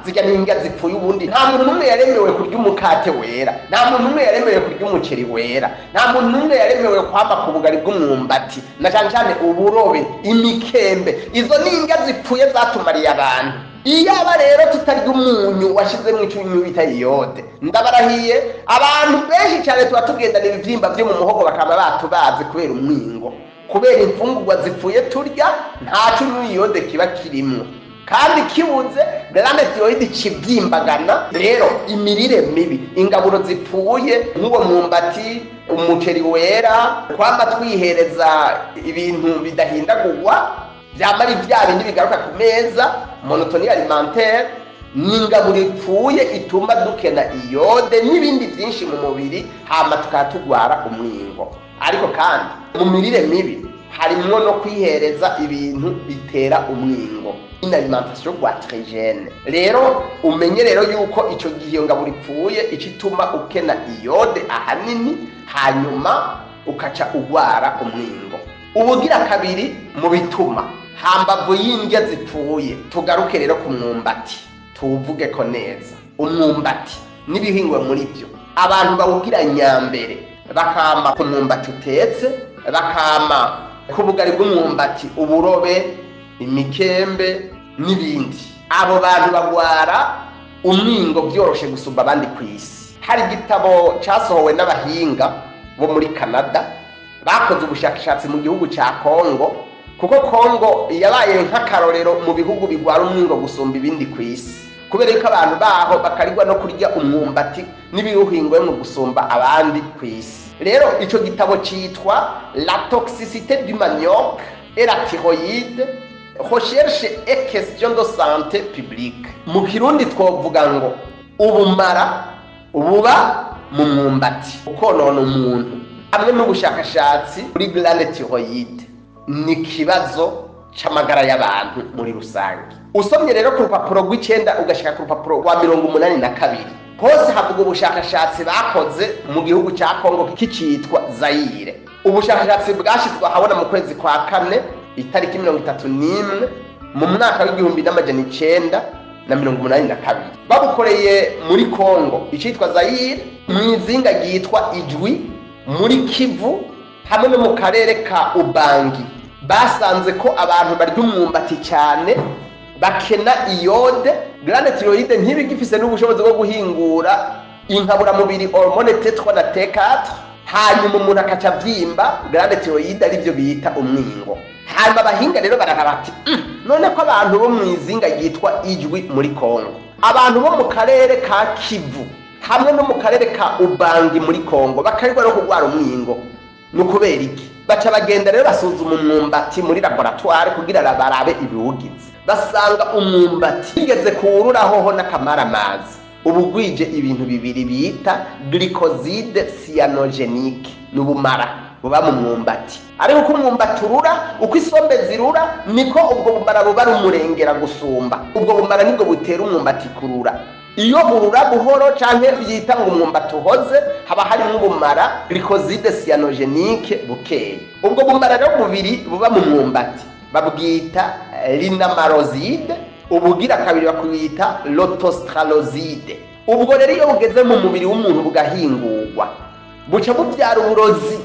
zirya n'indya zipfuye. Ubundi nta muntu n'umwe yaremewe kurya umukate wera, nta muntu n'umwe yaremewe kurya umuceri wera, nta muntu n'umwe yaremewe kwama ku bugari bw'umwumbati, na cane cane uburobe, imikembe. Izo ni indya zipfuye zatumariye abantu. Iyaba rero tutarya umunyu washizemwo icunyu bita iode, ndabarahiye, abantu benshi cyane tuba tugendana ibivyimba vyo mu muhogo bakaba batubaze kubera umwingo, kubera imfungurwa zipfuye turya nta cunyu iode kiba kirimwo. Kandi kibuze, glande thyroïde kibyimbagana. Rero imirire mibi, ingaburo zipfuye nk'uwo mwumbati, umuceri wera, kwama twihereza ibintu bidahindagurwa, byama ari bya bindi bigaruka ku meza, monotonie alimentaire, ni ingaburo ipfuye ituma dukena iyode n'ibindi byinshi mu mubiri, hama tukaba tugwara umwingo. Ariko kandi mu mirire mibi harimwo no kwihereza ibintu bitera umwingo, une alimentation goitrogène. Rero umenye rero yuko ico gihe iyo ngaburo ipfuye ico ituma ukena iyode ahanini, hanyuma ukaca ugwara umwingo. Ubugira kabiri mu bituma, hambavu y'indya zipfuye, tugaruke rero ku mwumbati, tuwuvuge ko neza. Umwumbati n'ibihingwa muri byo, abantu bawugira nyambere, bakama ku mwumbati utetse, bakama ku bugari bw'umwumbati, uburobe, imikembe n'ibindi, abo bantu bagwara umwingo byoroshe gusumba abandi ku isi. Hari igitabo cyasohowe n'abahinga bo muri Canada bakoze ubushakashatsi mu gihugu cya Kongo, kuko Kongo yabaye nk'akarorero mu bihugu bigwara umwingo gusumba ibindi ku isi, kubera yuko abantu baho bakarigwa no kurya umwumbati n'ibiwuhingwemo gusumba abandi ku isi. Rero ico gitabo citwa "La toxicité du manioc et la thyroïde, recherche et question de santé publique". Mu Kirundi twovuga ngo ubumara buba mu mwumbati ukonona umuntu hamwe n'ubushakashatsi kuri glande thyroïde, ni ikibazo c'amagara y'abantu muri rusange. Usomye rero ku rupapuro rw'9 ugashika ku rupapuro rwa 82, hose havuga ubushakashatsi bakoze mu gihugu ca Kongo kicitwa Zayire. Ubushakashatsi bwashizwe ahabona mu kwezi kwa kane, itariki 31, mu mwaka w'1982. Babukoreye muri Kongo icitwa Zayire, mu izinga ryitwa Ijwi muri Kivu hamwe no mu karere ka Ubangi. Basanze ko abantu barya umwumbati cyane bakena iyode, glande thyroïde ntibigifise n'ubushobozi bwo guhingura inkaburamubiri hormone T3 na T4, hanyuma umuntu akaca avyimba glande thyroïde, arivyo bita umwingo. Hanyuma abahinga rero bararaba bati: None ko abantu bo mu izinga ryitwa Ijwi muri Kongo, abantu bo mu karere ka Kivu hamwe no mu karere ka Ubangi muri Kongo bakarirwa no kurwara umwingo, ni ukubera iki?" Baca bagenda rero basuzuma umwumbati muri laboratoire kugira barabe ibiwugize. Basanga umwumbati bigeze kuwururahoho n'akamaramazi uba ugwije ibintu bibiri bita glycoside cyanogénique, n'ubumara buba mu mwumbati. Ariko uko umwumbati urura, uko isombe zirura, niko ubwo bumara buba ari umurengera gusumba. Ubwo bumara nibwo butera umwumbati kurura. Iyo urura buhoro canke byita ngo umwumbati uhoze, haba harimo ubumara glycoside cyanogénique bukeya. Ubwo bumara rero bubiri buba mu mwumbati babwita linamaroside, ubugira kabiri bakubita lotaustraloside. Ubwo rero iyo bugeze mu mubiri w'umuntu bugahingurwa, buca bubyara uburozi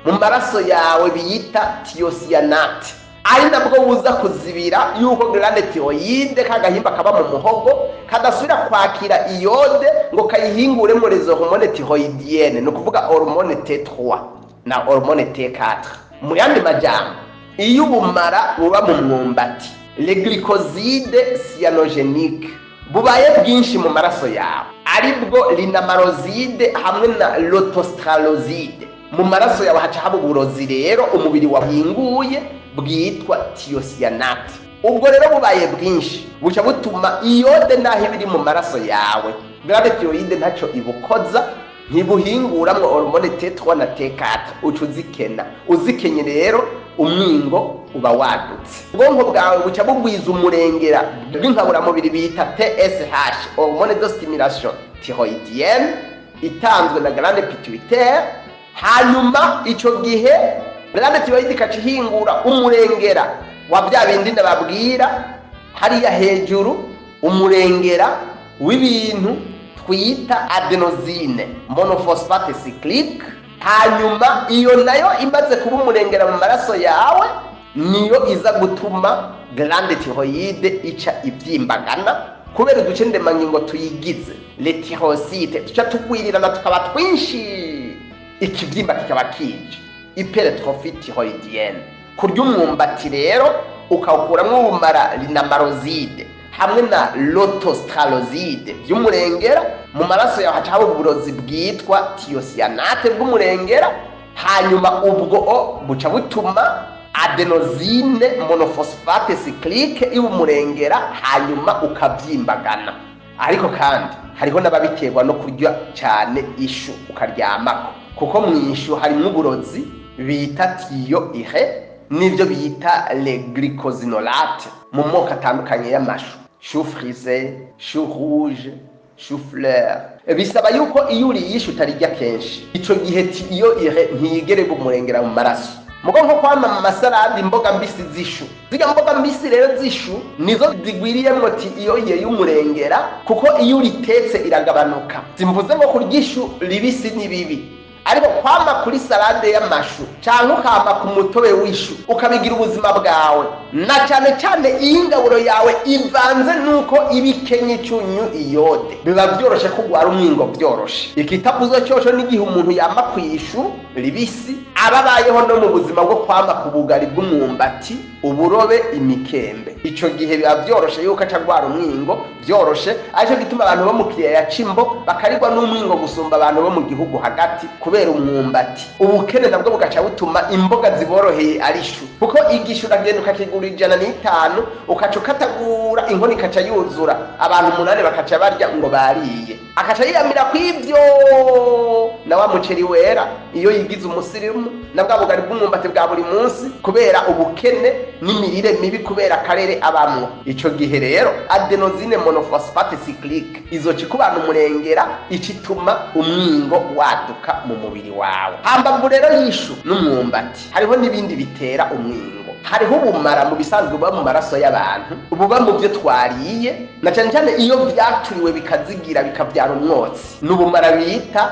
mu maraso yawe biyita thiocyanate, ari nabwo buza kuzibira yuko glande thyroïde, kagahimba kaba mu muhogo, kadasubira kwakira iyode ngo kayihinguremo les hormones thyroïdiennes, ni ukuvuga hormone T3 na hormone T4. Mu yandi majambo, iyo ubumara buba mu mwumbati, les glycosides cyanogéniques, bubaye bwinshi mu maraso yawe, aribwo linamaroside hamwe na lotaustraloside, mu maraso yawe haca haba uburozi rero umubiri wahinguye bwitwa thiocyanate. Ubwo rero bubaye bwinshi buca butuma iyode, naho iba iri mu maraso yawe, glande thyroïde ntacyo ibukoza, ntibuhinguramwo hormone T3 na T4, uca uzikena. Uzikenye rero, umwingo uba wadutse. Ubwonko bwawe buca bugwiza umurengera bw'inkaburamubiri bita TSH, hormone de stimulation thyroïdienne, itanzwe na glande pituitaire. Hanyuma ico gihe glande thyroïde ikaca ihingura umurengera wa bya bindi ndababwira hariya hejuru, umurengera w'ibintu twita adénosine monophosphate cyclique. Hanyuma iyo nayo imaze kuba umurengera mu maraso yawe, niyo iza gutuma glande thyroïde ica ibyimbagana, kubera uduce ndemangingo tuyigize, les thyrocytes, tuca tugwirirana tukaba twinshi, ikibyimba kikaba kije, hypertrophie thyroïdienne. Kurya umwumbati rero Ukawukuramwo ubumara linamarozide hamwe na lotostarozide by'umurengera. Mu maraso yawe haca haba uburozi bwitwa thiocyanate bw'umurengera. Hanyuma ubwo o buca butuma adenosine monophosphate cyclique iwumurengera, hanyuma ukavyimbagana. Ariko kandi hariho n'ababiterwa no kurya cyane ishu ukaryamako, kuko mu ishu harimwo uburozi bita thiourée n'ibyo bita le glucosinolate mu moko atandukanye y'amashu: chou frisé, chou rouge, chou fleur. Bisaba yuko iyo uriye ishu utarirya kenshi, ico gihe thiourée ntiyigere bumurengera mu maraso. Mugo nko kwama mu masalade imboga mbisi z'ishu, zirya mboga mbisi rero z'ishu nizo zigwiriyemwo thiourée y'umurengera, kuko iyo uritetse iragabanuka. Simvuze ngo kurya ishu ribisi ni bibi, ariko kwama kuri salade y'amashu canke ukama ku mutobe w'ishu ukabigira ubuzima bwawe, na cane cane iyo ingaburo yawe ivanze nuko iba ikenye icyunyu iode, biba vyoroshe ko ugwara umwingo vyoroshe. Ikitavuzwe coco n'igihe umuntu yama kw'ishu ribisi, aba abayeho no mu buzima bwo kwama ku bugari bw'umwumbati, uburobe, imikembe. Ico gihe biba vyoroshe yuko aca agwara umwingo vyoroshe. Arico gituma abantu bo mu kiyaya c'Imbo bakarirwa n'umwingo gusumba abantu bo mu gihugu hagati, kubera umwumbati. Ubukene nabwo bugaca butuma imboga ziboroheye ari ishu, kuko igishu uragenda ukakigura 105, ukaca ukatagura inkono ikaca yuzura, abantu umunani bakaca barya ngo bariye, akaca yiyamira kw'ivyo na wa muceri wera iyo yigize umusirimu na bwa bugari bw'umwumbati bwa buri munsi, kubera ubukene n'imirire mibi, kubera akarere abamwo. Ico gihe rero adenosine monophosphate cyclique izoca ikubana umurengera, icituma umwingo waduka mu mubiri wawe. Hambavu rero y'ishu n'umwumbati, hariho n'ibindi bitera umwingo. Hariho ubumara mu bisanzwe buba mu maraso y'abantu, buba mu byo twariye, na cyane cyane iyo vyaturiwe bikazigira bikavyara umwotsi. Ni ubumara bita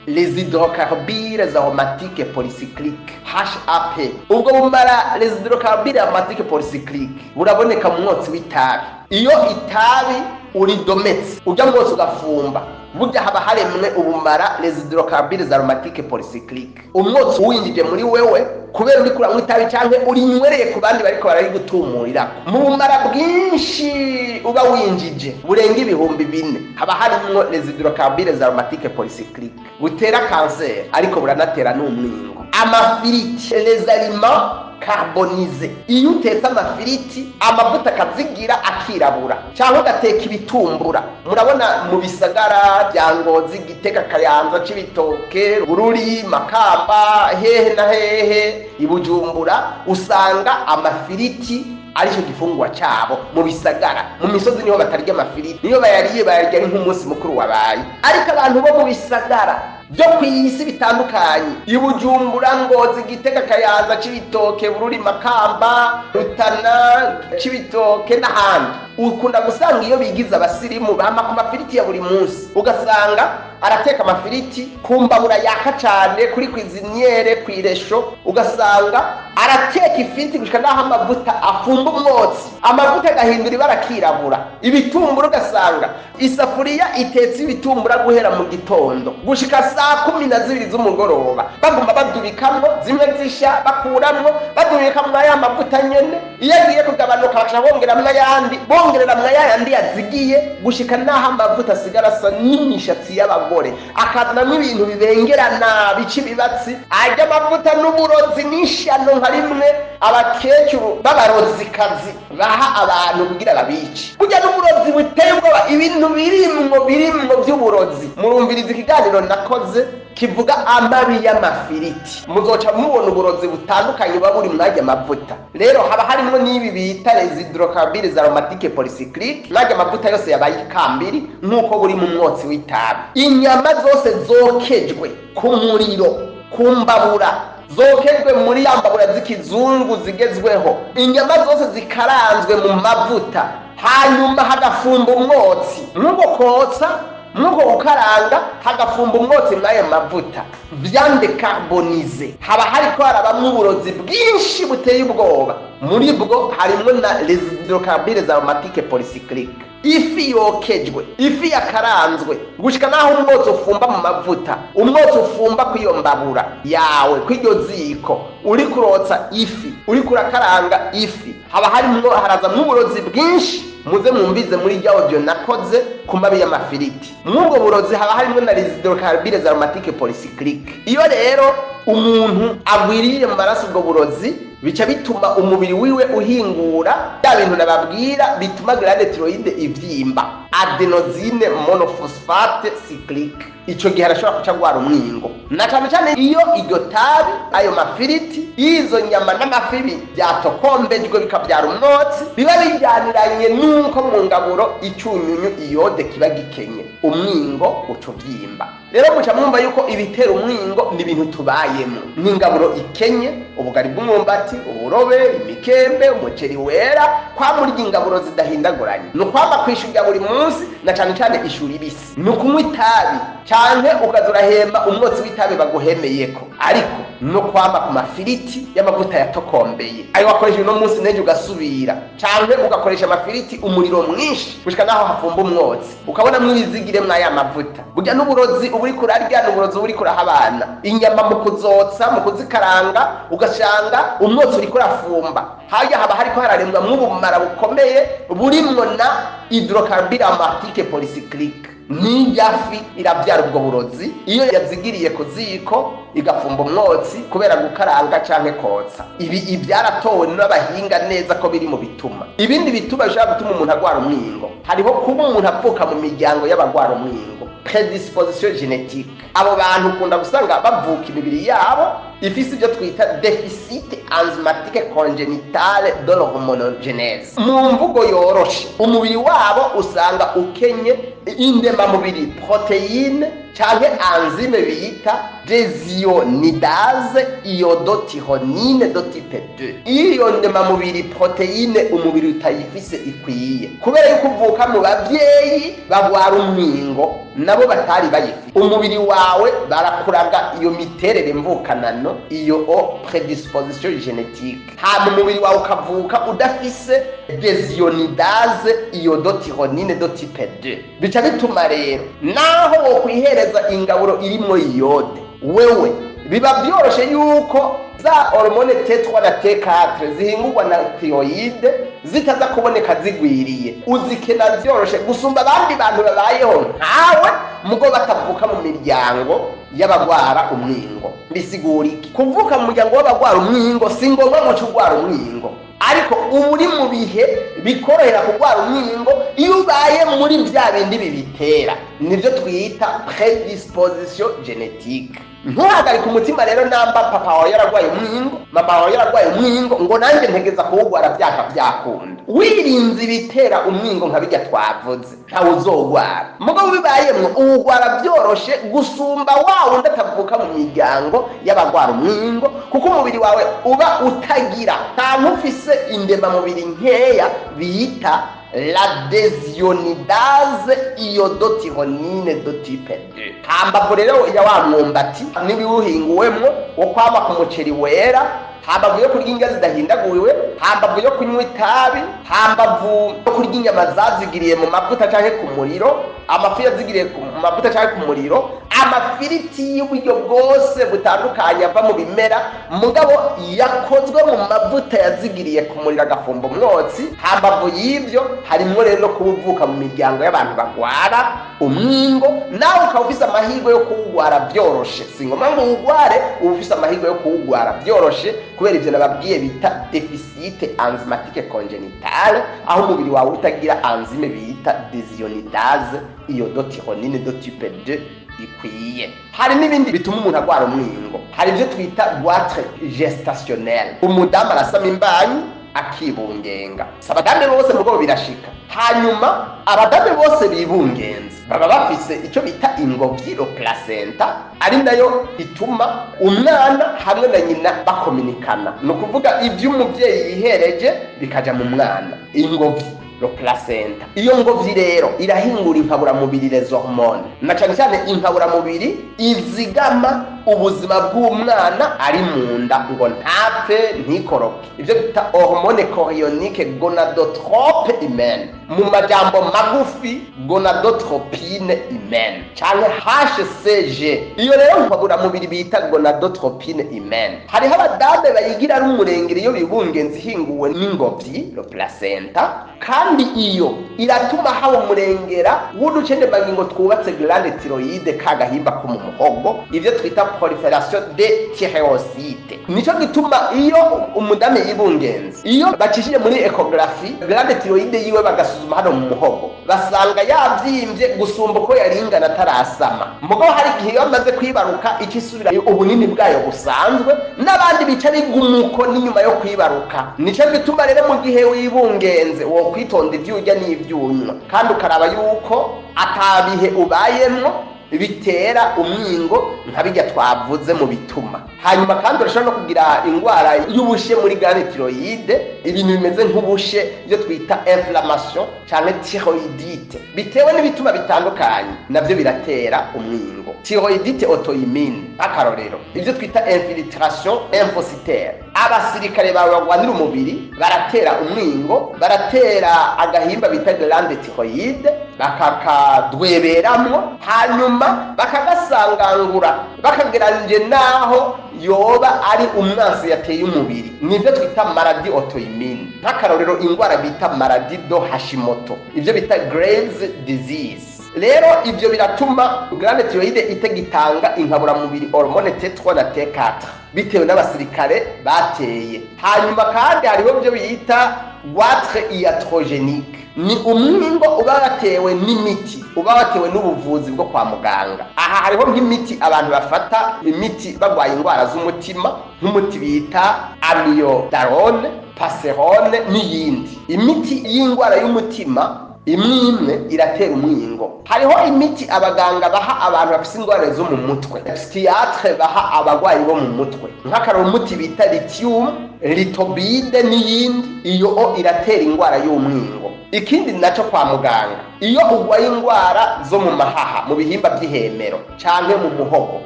les hydrocarbures aromatiques polycycliques, HAP. Ubwo bumara les hydrocarbures aromatiques polycycliques buraboneka mu mwotsi w'itabi. Iyo itabi uridometse, ujya mwotsi ugafumba, burya haba haremwe ubumara les hydrocarbures aromatiques polycycliques. Umwotsi uwinjije muri wewe kubera uri kuranywa itabi canke urinywereye ku bandi bariko bararigutumurira, mu bumara bwinshi uba winjije burenga 4000 haba harimwo les hydrocarbures aromatiques polycycliques butera kanseri, ariko buranatera n'umwingo. Amafiriti, les aliments carbonisés, iyo utetse amafiriti amavuta akazigira akirabura, cyangwa ugateka ibitumbura. Murabona mu bisagara bya Ngozi, Gitega, Kayanza, Cibitoke, Bururi, Makamba, hehe na hehe, i Bujumbura, usanga amafiriti aricyo gifungwa cyabo mu bisagara. Mu misozi niho batarya amafiriti, niyo bayariye bayarya ari nk'umunsi mukuru wabaye. Ariko abantu bo mu bisagara byo ku isi bitandukanye, i Bujumbura, Ngozi, Gitega, Kayanza, Cibitoke, Bururi, Makamba, Rutana, Cibitoke n'ahandi, ukunda gusanga iyo bigize abasirimu bama ku mafiriti ya buri munsi. Ugasanga arateka amafiriti ku mbabura yaka cyane, kuri cuisinière, kw'iresho, ugasanga arateka ifiriti gushika n'aho amavuta afumba umwotsi, amavuta agahindura ibara akirabura. Ibitumbura, ugasanga isafuriya itetse ibitumbura guhera mu gitondo gushika saa 12 z'umugoroba, baguma badubikamwo zimwe zisha, bakuramwo, badubikamwo aya mavuta nyene. Iyo agiye kugabanuka bakaca bongeramwo ayandi, bongereramwo ayandi yazigiye, gushika n'aho amavuta asigara asa n'imishatsi y'abagore, akazanamwo ibintu bibengerana bica ibibatsi. Arya amavuta n'uburozi n'ishano, nka rimwe abakecuru b'abarozikazi baha abantu kugira babice. Burya n'uburozi buteye ubwoba, ibintu birimwo by'uburozi. Murumviriza ikiganiro nakoze kivuga amabi y'amafiriti, muzoca mubona uburozi butandukanye buba buri mwajya amavuta. Rero haba harimwo n'ibi bita les hydrocarbures aromatiques polycycliques, mwajya amavuta yose yabaye ikambiri, nk'uko buri mu mwotsi w'itabi. Inyama zose zokejwe ku muriro, ku mbabura, zokejwe muri ya mbabura z'ikizungu zigezweho, inyama zose zikaranzwe mu mavuta hanyuma hagafumba umwotsi, nk'uko kotsa, nk'uko gukaranga, hagafumba umwotsi mw'ayo mavuta, viande carbonisée, haba hariko harabamwo uburozi bwinshi buteye ubwoba. Muri bwo harimwo na les hydrocarbures aromatiques polycycliques. Ifi yokejwe, ifi yakaranzwe gushika naho umwotsi ufumba mu mavuta, umwotsi ufumba kw'iyo mbabura yawe, kw'iryo ziko uri kurotsa ifi, uri kurakaranga ifi, haba harimwo harazamwo uburozi bwinshi. Muze mwumvize muri rya audio nakoze ku mabi y'amafiriti. Mw'ubwo burozi haba harimwo na hydrocarbures aromatiques polycycliques. Iyo rero umuntu agwiriye mu maraso ubwo burozi, bica bituma umubiri wiwe uhingura bya bintu nababwira bituma glande thyroïde ivyimba, adénosine monophosphate cyclique. Ico gihe arashobora kuca agwara umwingo, na cane cane iyo iryo tabi, ayo mafiriti, izo nyama n'amafi byatokombejwe bikabyara umwotsi, biba bijyaniranye n'uko mu ngaburo icyunyunyu iode kiba gikenye, umwingo uca uvyimba. Rero muca mwumva yuko ibitera umwingo ni ibintu tubayemo, n'ingaburo ikenye, ubugari bw'umwumbati, uburobe, imikembe, umuceri wera, kwamurya ingaburo zidahindaguranye, ni ukwama kwishurya buri munsi, na cane cane ishuri ibisi, ni ukunywa itabi canke ukaza urahema umwotsi w'itabi baguhemeyeko, ariko no kwama ku mafiriti y'amavuta yatokombeye, ayo wakoresha uno munsi n'ejo ugasubira, canke ugakoresha amafiriti umuriro mwinshi gushika naho hafumba umwotsi, ukabona mwibizigire mwaya mavuta. Burya n'uburozi uba uriko urarya, n'uburozi uba uriko uraha abana. Inyama mu kuzotsa, mu kuzikaranga, ugasanga umwotsi uriko urafumba harya, haba hariko hararemwa mw'ubumara bukomeye burimwo na hydrocarbure aromatique polycyclique. N'irya fi irabyara ubwo burozi iyo yazigiriye ku ziko igafumba umwotsi kubera gukaranga canke kotsa. Ibi ibyaratowe n'abahinga neza ko biri mu bituma. Ibindi bituma bishobora gutuma umuntu agwara umwingo, hariho kuba umuntu avuka mu miryango y'abagwara umwingo, prédisposition génétique. Abo bantu ukunda gusanga bavuka imibiri yabo ifise ibyo twita déficit enzymatique congénitale de l'hormonogenèse. Mu mvugo yoroshe, umubiri wabo usanga ukenye indemamubiri, protéine canke enzyme bita désiodinase iodothyronine de type 2. Iyo ndemamubiri, protéine, umubiri utayifise ikwiye, kubera yuko uvuka mu bavyeyi bagwara umwingo nabo batari bayifise, umubiri wawe barakuraga iyo miterere mvukanano, iyo o prédisposition génétique, hama umubiri wawe ukavuka udafise désiodinase iodothyronine de type 2. Bica bituma rero naho wokwihereza ingaburo irimwo iode, wewe biba byoroshe yuko za hormone T3 na T4 zihingurwa na thyroïde zitaza kuboneka zigwiriye, uzikena vyoroshe gusumba abandi bantu babayeho nkawe mugo batavuka mu miryango y'abagwara umwingo. Bisigura iki? Kuvuka mu muryango w'abagwara umwingo si ngombwa ngo uce ugwara umwingo, ariko uba uri mu bihe bikorohera kurwara umwingo iyo ubaye muri bya bindi bibitera, nibyo twita prédisposition génétique. Ntuhagarike umutima rero namba papa wawe yaragwaye umwingo, mama wawe yaragwaye umwingo, ngo nanjye ntegeza kuwugwara byaka byakunda. Wirinze ibitera umwingo nka bijya twavuze, ntawe uzogwara. Mugabo bibayemwo, uwugwara byoroshe gusumba wa wundi atavuka mu miryango y'abagwara umwingo, kuko umubiri wawe uba utagira, nta ufise indemamubiri nkeya bita la désiodinase iodothyronine de type 2. Hambavu rero ya wa mwumbati n'ibiwuhinguwemwo, wo kwama ku muceri wera, hambavu yo kurya indya zidahindaguriwe, hambavu yo kunywa itabi, hambavu yo kurya inyama zazigiriye mu mavuta canke ku muriro, amafi yazigiriye ku mavuta canke ku muriro, amafiriti y'uburyo bwose butandukanye ava mu bimera mugabo yakozwe mu mavuta yazigiriye ku muriro agafumba umwotsi, hambavu y'ivyo harimwo rero no kuba uvuka mu miryango y'abantu bagwara umwingo, nawe ukaba ufise amahirwe yo kuwugwara vyoroshe. Si ngombwa ngo uwugware, uba ufise amahirwe yo kuwugwara vyoroshe kubera ivyo nababwiye bita déficit enzymatique congénitale, aho umubiri wawe utagira enzyme bita désiodinase iodothyronine de type 2 ikwiye. Hari n'ibindi bituma umuntu agwara umwingo. Hari ibyo twita goitre gestationnel. Umudamu arasama imbanyi akibungenga, si abadamu bose mugabo birashika. Hanyuma abadamu bose bibungenze baba bafise icyo bita ingobyi, le placenta, ari nayo ituma umwana hamwe na nyina bakominikana, ni ukuvuga ibyo umubyeyi yihereje bikaja mu mwana, ingobyi, le placenta. Iyo ngobyi rero irahingura inkaburamubiri, les hormones, na cyane cyane inkaburamubiri izigama. ubuzima bw'umwana ari mu nda ngo ntapfe, ntikoroke, ibyo bita hormone chorionique gonadotrope humaine, mu majambo magufi gonadotropine humaine canke HCG. Iyo rero nkaburamubiri bita gonadotropine humaine, hariho abadame bayigira ari umurengere iyo bibungenze, ihinguwe n'ingobyi, le placenta, kandi iyo iratuma haba umurengera w'uducendemangingo twubatse glande thyroïde, ka gahimba ko mu muhogo, ivyo twita prolifération de thyrocyte. Nico gituma iyo umudame yibungenze, iyo bacishije muri échographie glande thyroïde yiwe, bagasuzuma hano mu muhogo, basanga yavyimbye gusumba uko yari ingana atarasama. Mugabo hari igihe iyo amaze kwibaruka ico isubira ubunini bwayo busanzwe, n'abandi bica bigumuko n'inyuma yo kwibaruka. Nico gituma rero mu gihe wibungenze wo kwitonda ivyo urya n'ivyo unywa, kandi ukaraba yuko atabihe ubayemwo bitera umwingo nka bijya twavuze mu bituma. Hanyuma kandi urashobora no kugira indwara y'ubushe muri glande thyroïde, ibintu bimeze nk'ubushe, ibyo twita inflammation canke thyroïdite, bitewe n'ibituma bitandukanye, navyo biratera umwingo. Thyroïdite auto-immune, akarorero ibyo twita infiltration lymphocytaire, abasirikare bawe bagwanira umubiri baratera umwingo, baratera agahimba bita glande thyroïde, bakakadweberamwo, hanyuma bakagasangangura, bakageranje naho yoba ari umwansi yateye umubiri. Nivyo twita maladie auto-immune, nk'akarorero indwara bita maladie de Hashimoto, ivyo bita Graves disease. Rero ivyo biratuma glande thyroïde itagitanga inkaburamubiri hormone T3 na T4, bitewe n'abasirikare bateye. Hanyuma kandi hariho byo bita goitre iatrogénique, ni umwingo uba watewe n'imiti, uba watewe n'ubuvuzi bwo kwa muganga. Aha hariho nk'imiti abantu bafata, imiti barwaye indwara z'umutima, nk'umuti bita amiodarone, Pacerone n'iyindi. Imiti y'indwara y'umutima imwe imwe iratera umwingo. Hariho imiti abaganga baha abantu bafise ingwara zo mu mutwe, psychiatre baha abagwayi bo mu mutwe, nk'akaroro umuti bita lithium, Lithobid n'iyindi, iyo o iratera ingwara y'umwingo. Ikindi naco, kwa muganga, iyo ugwaye ingwara zo mu mahaha, mu bihimba by'ihemero canke mu muhogo,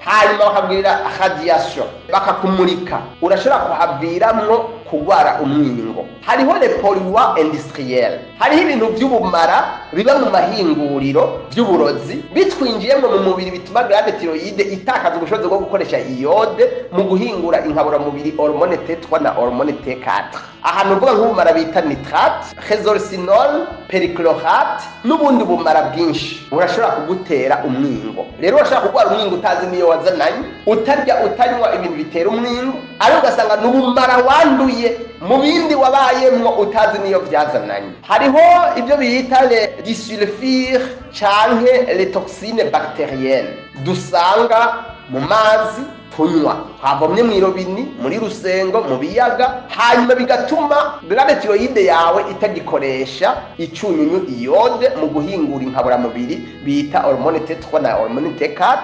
hanyuma bakabwirira radiation, bakakumurika, urashobora kuhaviramwo kugwara umwingo. Hariho les polluants industriels, hariho ibintu by'ubumara biba mu mahinguriro by'uburozi, bitwinjiyemo mu mubiri bituma glande thyroïde itakaza ubushobozi bwo gukoresha iode mu guhingura inkaburamubiri hormone T3 na hormone T4. Ahantu uvuga nk'ubumara bita nitrate, résorcinol, perchlorate n'ubundi bumara bwinshi burashobora kugutera umwingo. Rero urashobora kurwara umwingo utazi niyo wazananye, utarya, utanywa ibintu bitera umwingo, ariko ugasanga n'ubumara wanduye mu bindi wabayemwo utazi niyo byazananye. Hariho ibyo bita le disulfure canke les toxines bactériennes dusanga mu mazi tunywa, twavomye mw'irobini, muri rusengo, mu biyaga, hanyuma bigatuma glande thyroïde yawe itagikoresha icunyunyu iode mu guhingura inkaburamubiri bita hormone T3 na hormone T4,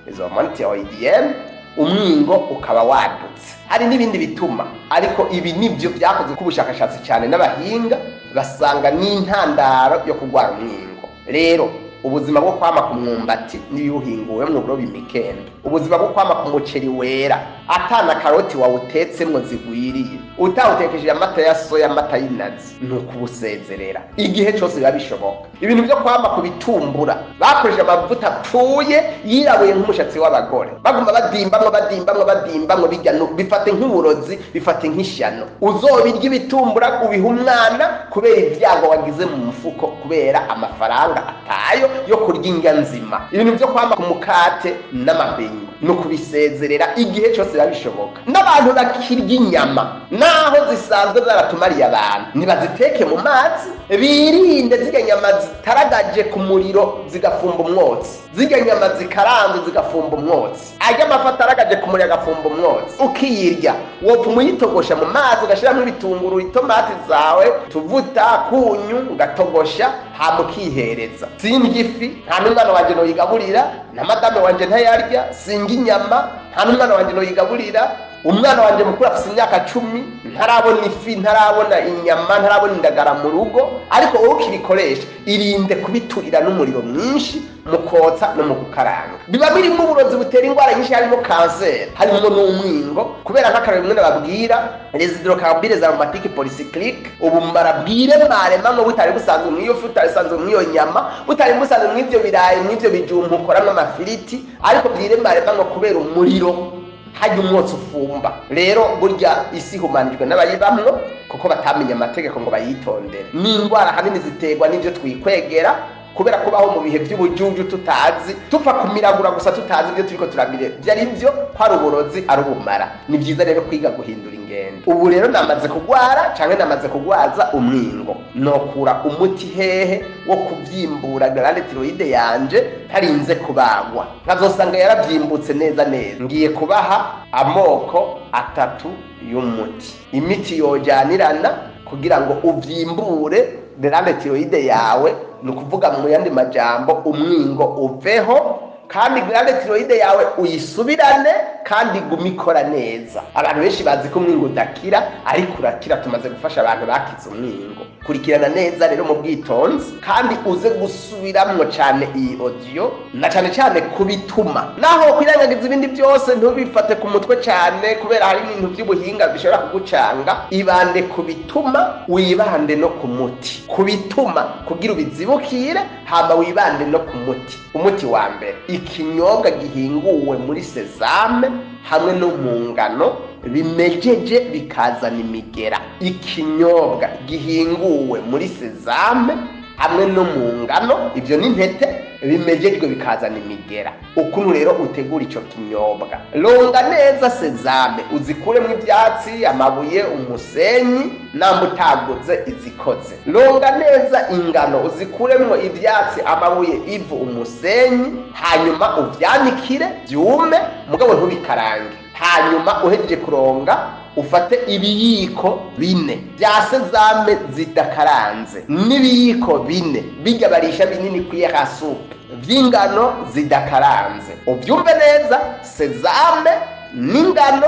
izo hormone thyroïdienne, umwingo ukaba wadutse. Hari n'ibindi bituma, ariko ibi nibyo byakozwe k'ubushakashatsi cyane n'abahinga, basanga n'intandaro yo kurwara umwingo. Rero ubuzima bwo kwama ku mwumbati n'ibiwuhinguwemwo, buroba imikendo, ubuzima bwo kwama ku muceri wera atana karoti wawutetsemwo zigwiriye, utawutekesheje amata ya soya, amata y'inazi, ni ukubusezerera igihe cyose biba bishoboka. Ibintu byo kwama ku bitumbura bakoresheje amavuta apfuye, yirabuye nk'umushatsi w'abagore, baguma badimbamwo, badimbamwo, badimbamwo, bijya bifate nk'uburozi, bifate nk'ishyano. Uzobirya ibitumbura ubiha umwana kubera ibyago wagize mu mufuko, kubera amafaranga atayo yo kurya indya nzima. Ibintu byo kwama ku mukate n'amabenyi ni ukubisezerera igihe cyose biba bishoboka. N'abantu bakirya inyama, naho zisanzwe zaratumariye abantu, ntibaziteke mu mazi, birinde zirya nyama zitaragaje ku muriro zigafumba umwotsi, zirya nyama zikaranze zigafumba umwotsi, arya amafi ataragaje ku muriro agafumba umwotsi ukiyirya. Wopfa umuyitogosha mu mazi, ugashyiramo ibitunguru, itomati zawe, tuvuta, kunyu, ugatogosha, hama ukihereza. Sindya ifi, nta n'umwana wanje noyigaburira, na madame wanje ntayarya. Singa inyama, nta n'umwana wanje noyigaburira. Umwana wanje mukuru afise imyaka 10, ntarabona ifi, ntarabona inyama, ntarabona indagara mu rugo. Ariko wowe ukibikoresha, irinde kubiturira n'umuriro mwinshi mu kotsa no mu gukaranga. Biba birimo uburozi butera indwara nyinshi, harimo kanseri, harimo n'umwingo. Kubera nk'akarorero bimwe nababwira, les hydrocarbures aromatiques polycycliques, ubumara bwiremaremamwo butari busanzwe mw'iyo fi, butari busanzwe mw'iyo nyama, butari busanzwe mw'ivyo birayi, mw'ivyo bijumbu ukoramwo amafiriti, ariko bwiremaremamwo kubera umuriro. Hajya umwotsi ufumba. Rero burya isi ihumanijwe n'abayibamwo, kuko batamenye amategeko ngo bayitondere. N'indwara ahanini ziterwa n'ibyo twikwegera, kubera kubaho mu bihe by'ubujuju, tutazi, tupfa kumiragura gusa, tutazi ibyo turiko turamire ibyo ari byo, ko ari uburozi, ari ubumara. Ni byiza rero kwiga guhindura ingendo. Ubu rero namaze kugwara canke namaze kugwaza umwingo, nokura umuti hehe wo kubyimbura glande thyroïde yanje ntarinze kubagwa, nkazosanga yaravyimbutse neza neza? Ngiye kubaha amoko atatu y'umuti, imiti yojyanirana kugira ngo uvyimbure glande thyroïde yawe. Ni ukuvuga mu yandi majambo, umwingo uveho kandi glande thyroïde yawe uyisubirane, kandi igume ikora neza. Abantu benshi bazi ko umwingo udakira, ariko urakira. Tumaze gufasha abantu bakize umwingo. Kurikirana neza rero mu bwitonzi, kandi uze gusubiramwo cyane iyi audio, na cyane cyane kubituma. Naho kwirengagiza ibindi byose, ntubifate ku mutwe cyane, kubera hari ibintu by'ubuhinga bishobora kugucanga. Ibande ku bituma, wibande no ku muti. Ku bituma kugira ubizibukire, hama wibande no ku muti. Umuti wa mbere: ikinyobwa gihinguwe muri sésame hamwe no mu ngano bimejeje bikazana imigera. Ikinyobwa gihinguwe muri sésame hamwe no mu ngano, ibyo ni intete, bimejejwe bikazana imigera. Ukuntu rero utegura ico kinyobwa: ronga neza sésame, uzikuremo ibyatsi, amabuye, umusenyi, namba utaguze izikoze. Ronga neza ingano, uzikuremo ibyatsi, amabuye, ivu, umusenyi, hanyuma uvyanikire byume, mugabo ntubikarange. Hanyuma uhejeje kuronga, ufate ibiyiko 4 bya sésame zidakaranze n'ibiyiko 4 bijya barisha binini cuillère à soupe vy'ingano zidakaranze. Ubyumve neza: sésame n'ingano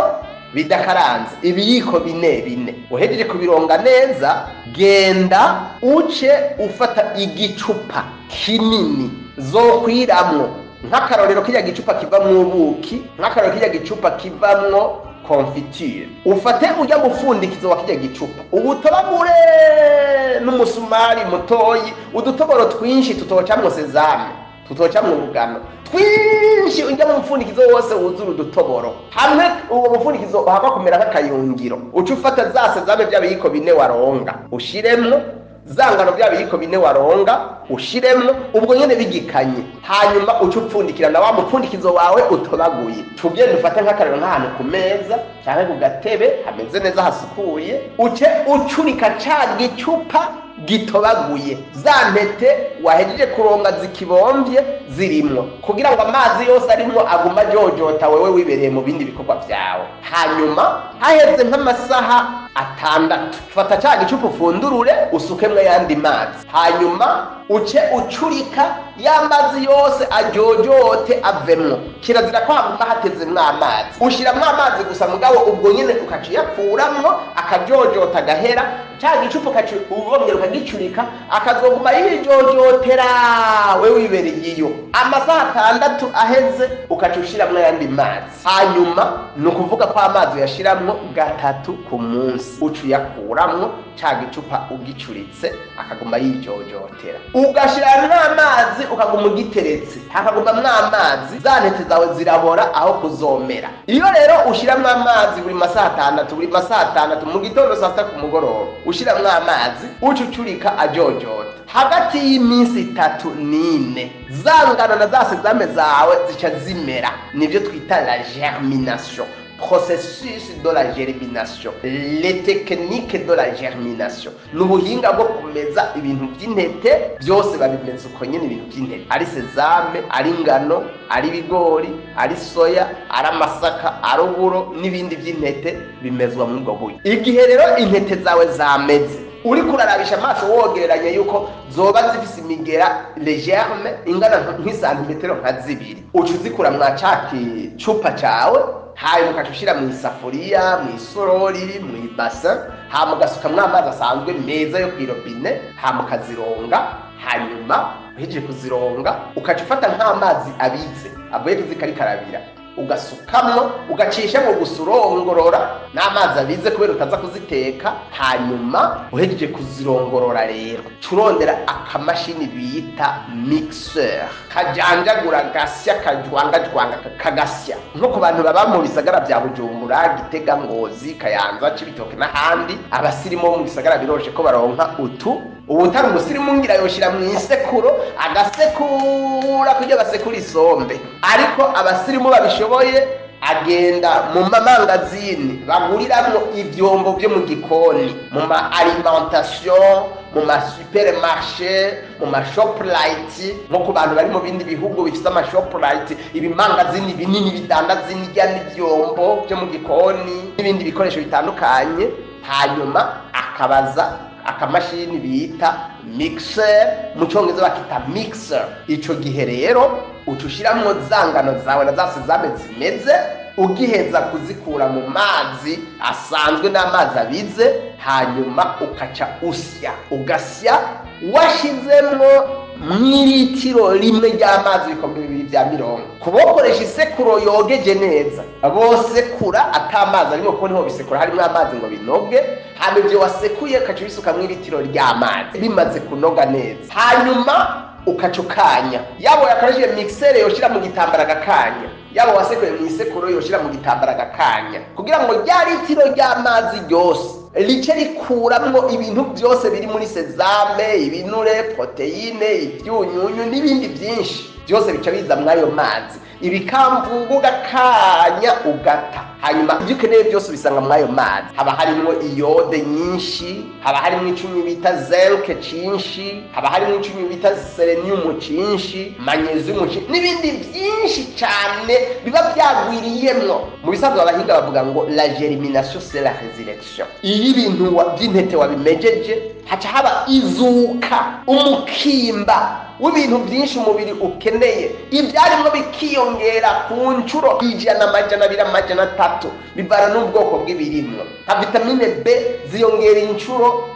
bidakaranze, ibiyiko bine bine. Uhejeje kubironga neza, genda uce ufata igicupa kinini zokwiramwo, nk'akarorero kirya gicupa kivamwo ubuki, nk'akarorero kirya gicupa kivamwo confiture. Ufate ujya mufundikizo wa kirya gicupa, uwutobagure n'umusumari mutoyi udutoboro twinshi, tutocamwo sésame, tutocamwo urugano twinshi. Ujya mu mupfundikizo wose wuzura udutoboro, hamwe uwo mupfundikizo uhakwa kumera nk'akayungiro. Uca ufata za sésame, bya biyiko 4 waronga, ushiremwo za ngano, bya biyiko 4 waronga, ushiremwo ubwo nyene bigikanye. Hanyuma uca upfundikira na wa mupfundikizo wawe utobaguye. Tugende ufate nk'akarero nk'ahantu ku meza canke ku gatebe hameze neza hasukuye, uce ucurika ca gicupa gitobaguye, za ntete wahejeje kuronga zikibomvye zirimwo, kugira ngo amazi yose arimwo aguma ajojota, wewe wibereye mu bindi bikorwa vyawe. Hanyuma haheze nk'amasaha 6, fata ca gicupa ufundurure, usukemwo ayandi mazi, hanyuma uce ucurika ya mazi yose ajojote avemwo. Kirazira ko haguma hatezemwo amazi. Ushiramwo amazi gusa, mugabo ubwo nyene ukaca uyakuramwo, akajojota agahera. Ca gicupa ukaca wongera ukagicurika, akazoguma yijojotera, we wibereye iyo. Amasaha 6 aheze, ukaca ushiramwo ayandi mazi. Hanyuma ni ukuvuga ko amazi uyashiramwo gatatu ku munsi, uca uyakuramwo ca gicupa ugicuritse, akaguma yijojotera. Ugashiramwo amazi, ukaguma ugiteretse, hakagumamwo amazi, za ntete zawe zirabora aho kuzomera. Iyo rero ushiramwo amazi buri masaha 6, buri masaha 6, mu gitondo, saa sita, ku mugoroba, ushiramwo amazi, uca ucurika ajojota, hagati y'iminsi 3 n'ine za ngano na za sésame zawe zica zimera. Nivyo twita la germination, processus de la germination, les techniques de la germination. Ni ubuhinga bwo kumeza ibintu by'intete. Byose babimeza uko nyine. Ibintu by'intete, ari sésame, ari ingano, ari ibigori, ari soya, ari amasaka, ari uburo n'ibindi by'intete, bimezwa muri ubwo buryo. Igihe rero intete zawe zameze, uriko urarabisha amaso, wogereranya yuko zoba zifise imigera légèrement ingana nk'isantimetero nka 2, uca uzikura mwa ca gicupa cawe. Hanyuma ukaca ushira mu isafuriya, mu isorori, mu ibase, hama ugasukamwo amazi asanzwe meza yo kw'irobine, hama ukazironga. Hanyuma uhejeje kuzironga, ukaca ufata nk'amazi abize avuye kuzikarikarabira, ugasukamwo, ugacishamwo gusa, urongorora n'amazi abize kubera utaza kuziteka. Hanyuma uhejeje kuzirongorora rero, curondera akamashini bita mixeur kajanjagura, gasya, kajwangajwanga, kagasya. Nko ku bantu baba mu bisagara bya Bujumbura, Gitega, Ngozi, Kayanza, Cibitoke n'ahandi, abasirimu bo mu bisagara biroroshe ko baronka utu. Uwutari umusirimu ngira yoshira mu isekuro agasekura kugira basekura isombe, ariko abasirimu babishoboye agenda mu mamangazini baguriramwo ivyombo vyo mu gikoni, mu ma alimentation, mu ma supermarché, mu ma Shoprite. Nko ku bantu bari mu bindi bihugu bifise ama Shoprite, ibimangazini binini bidandaza indya n'ivyombo vyo mu gikoni n'ibindi bikoresho bitandukanye. Hanyuma akabaza akamashini bita mixer, mu Cyongereza bakita mixer. Ico gihe rero uca ushiramwo za ngano zawe na za sésame zimeze ugiheza kuzikura mu mazi asanzwe n'amazi abize. Hanyuma ukaca usya, ugasya washizemwo mw'iritiro rimwe ry'amazi ibikombe 2 vya mirongo. Kubokoresha isekuro yogeje neza, bosekura ata amazi arimo, kuko niho bisekura harimo amazi ngo binoge. Hama ivyo wasekuye ukaca ubisuka mw'iritiro ry'amazi bimaze kunoga neza. Hanyuma ukaca ukanya. Yaba yakoresheje mixeur yoshira mu gitambara agakanya, yaba wasekuye mu isekuro yoshira mu gitambara agakanya, kugira ngo rya litiro ry'amazi ryose rice rikuramwo ibintu byose biri muri sésame: ibinure, poroteyine, ibyunyunyu n'ibindi byinshi byose bica biza mw'ayo mazi. Ibikamvuga ugakanya, ugata. Hanyuma ibyo ukeneye byose ubisanga mw'ayo mazi. Haba harimwo iode nyinshi, haba harimwo icumi bita zinc cinshi, haba harimwo icumi bita sélénium cinshi, magnésium cinshi n'ibindi byinshi cyane biba byagwiriyemwo. Mu bisanzwe abahinga bavuga ngo la germination, c'est la résurrection. Iyo ibintu by'intete wabimejeje, haca haba izuka, umukimba w'ibintu byinshi umubiri ukeneye, ibyarimwo bikiyongera ku nshuro 100, 200, 300, bivana n'ubwoko bw'ibirimwo. Nka vitamine B ziyongera inshuro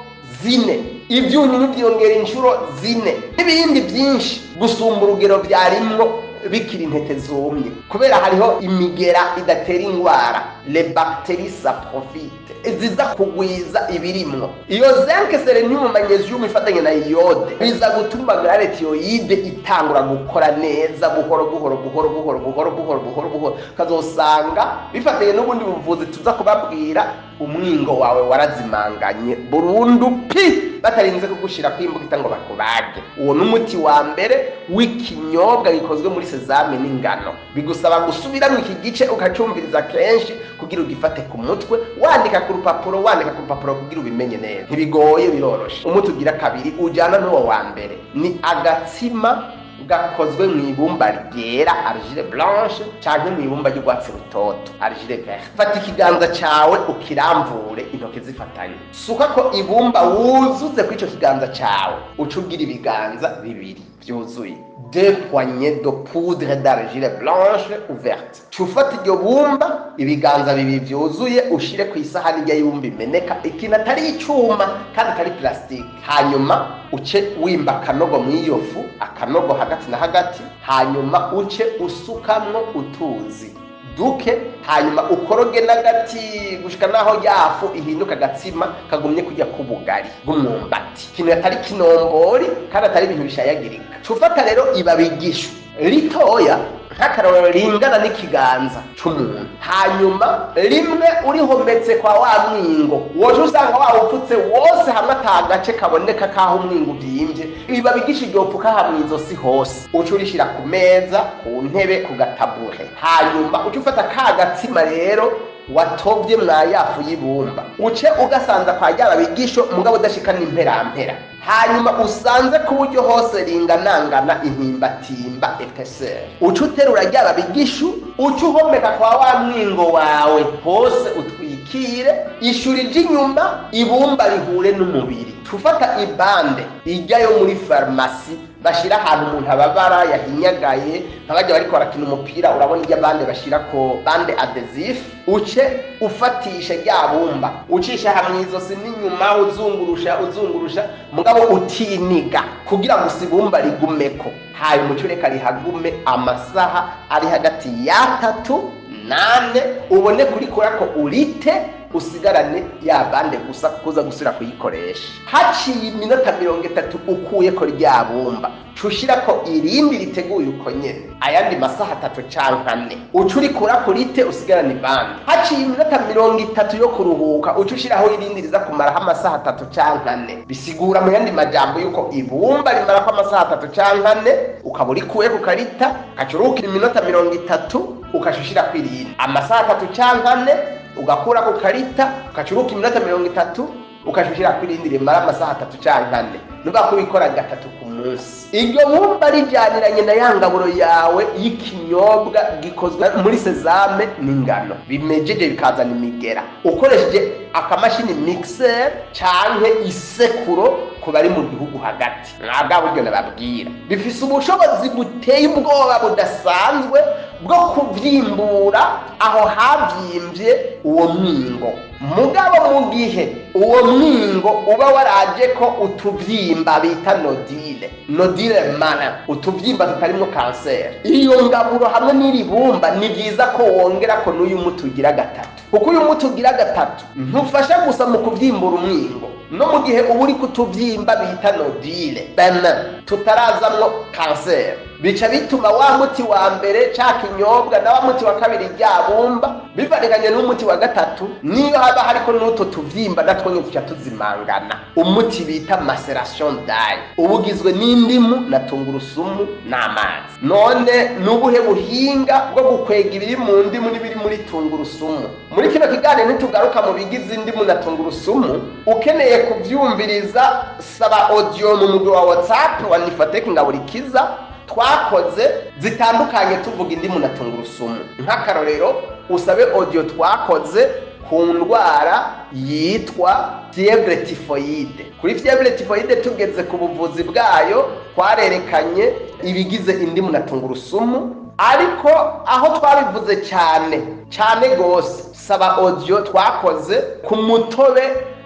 4, ibyunyunyu byiyongera inshuro 4 n'ibindi byinshi gusumba urugero byarimwo bikiri intete zumye, kubera hariho imigera idatera ingwara, les bactéries saprophytes, ziza kugwiza ibirimwo. Iyo zinc, sélénium, magnésium ifatanye na iode biza gutuma glande thyroïde itangura gukora neza buhoro buhoro, buhoro buhoro, buhoro buhoro, buhoro buhoro, kazosanga bifatanye n'ubundi buvuzi tuza kubabwira, umwingo wawe warazimanganye burundu pi, batarinze kugushira kwimbugita ngo bakubage. Uwo n'umuti wa mbere w'ikinyobwa gikozwe muri sésame n'ingano. Bigusaba gusubiramo iki gice ukacumviriza kenshi kugira ugifate ku mutwe, wandika ku rupapuro, wandika ku rupapuro kugira ubimenye neza. Ntibigoye, biroroshe. Umuti ugira kabiri ujyana n'uwo wa mbere ni agatsima gakozwe mu ibumba ryera, argile blanche, canke mu ibumba ry'urwatsi rutoto, argile verte. Fata ikiganza cawe ukiramvure, intoke zifatanye, suka ko ibumba wuzuze kuri ico kiganza cawe, uca ugira ibiganza bibiri vyuzuye, deux poignées de poudre d'argile blanche ou verte. Ca ufata iryo bumba, ibiganza bibiri vyuzuye, ushire ku isahani irya y'ibumba imeneka, ikintu atari icuma kandi atari plastique. Hanyuma uce wimba akanogo mw'iyo fu, akanogo hagati na hagati. Hanyuma uce usukamwo utuzi duke, hanyuma ukoroge n'agati gushika naho yafu ihinduka agatsima kagumye kujya k'ubugari bw'umwumbati, ikintu atari kinombori kandi atari ibintu bishayagirika. Cufata rero ibabi igishu ritoya, nk'akarorero ringana n'ikiganza c'umuntu, hanyuma rimwe urihometse kwa wa mwingo, woca usanga wawupfutse wose hamwe ata gace kaboneka k'aho umwingo uvyimbye. Ibibabi igishu ryopfuka aha mw'izosi hose. Uca urishira ku meza, ku ntebe, ku gatabure. Hanyuma uca ufata ka gatsima rero watovye mwa yafu y'ibumba, uce ugasanza kwa rya bigisho, mugabo udashika n'imperampera. Hanyuma usanze ku buryo hose ringanangana intimbatimba, épaisseur. Uca uterura rya bigishu, uca uhomeka kwa wa mwingo wawe hose, utwikire ishu rija inyuma, ibumba rihure n'umubiri. Tufata ibande ijya yo muri farumasi. Bashira ahantu umuntu ababara yahinyagaye, nk'abajya bariko barakina umupira, urabona irya bande bashira ko bande adhésif. Uce ufatisha rya bumba, ucisha hamwe izosi n'inyuma, uzungurusha uzungurusha, mugabo utiniga, kugira ngo ibumba rigumeko. Hanyuma uce ureka rihagume amasaha ari hagati ya 3 nane, ubone kurikorako urite, usigarane ya bande gusa kuza gusubira kuyikoresha. Haciye iminota 30 ukuyeko rya bumba, cushirako irindi riteguye uko nyene, ayandi masaha 3 canke 4, uca urikura kurite, usigarane bande. Haciye iminota 30 yo kuruhuka, uca ushiraho irindi riza kumaraho amasaha 3 canke 4. Bisigura mu yandi majambo yuko ibumba rimarako amasaha 3 canke 4, ukaba urikuye kukarita, ukaca uruhuka iminota 30, ukaca ushirako irindi amasaha 3 canke 4, ugakura ku karita, ukacuruka iminota 30, ukaca ushirako irindi rimara amasaha 3 canke 4. Nuba kubikora gatatu ku munsi, iryo bumba rijyaniranye na ya ngaburo yawe y'ikinyobwa gikozwe muri sésame n'ingano bimejeje bikazana imigera, ukoresheje akamashini mixer canke isekuro ku bari mu gihugu hagati. Mwabwa buryo nababwira bifise ubushobozi buteye ubwoba budasanzwe bwo kuvyimbura aho havyimbye uwo mwingo. Mugabo mu gihe uwo mwingo uba waraje ko utuvyimba bita nodule, nodule mana, utuvyimba tutarimwo kanseri, iyo ngaburo hamwe n'iri bumba ni byiza ko wongera ko n'uyu muti ugira gatatu, kuko uyu muti ugira gatatu ntufasha gusa mu kuvyimbura umwingo. No mu gihe uba uri kutuvyimba bita nodule bena tutarazamwo kanseri, bica bituma wa muti wa mbere, ca kinyobwa, na wa muti wa kabiri, rya bumba, bivaniganye n'umuti wa gatatu, niyo haba hariko n'utwo tuvyimba, natwo nyene tuca tuzimangana. Umuti bita macération d'ail uba ugizwe n'indimu na tungurusumu n'amazi. None n'ubuhe buhinga bwo gukwega ibiri mu ndimu n'ibiri muri tungurusumu? Muri kino kiganiro ntitugaruka mu bigize indimu na tungurusumu. Ukeneye kuvyumviriza, saba audio mu mugwi wa WhatsApp wa Nifateke Ngaburikiza twakoze zitandukanye tuvuga indimu na tungurusumu. Nk'akarorero, usabe audio twakoze ku ndwara yitwa fièvre typhoïde. Kuri fièvre typhoïde, tugeze ku buvuzi bwayo, twarerekanye ibigize indimu na tungurusumu. Ariko aho twabivuze cyane cyane gose, saba audio twakoze ku mutobe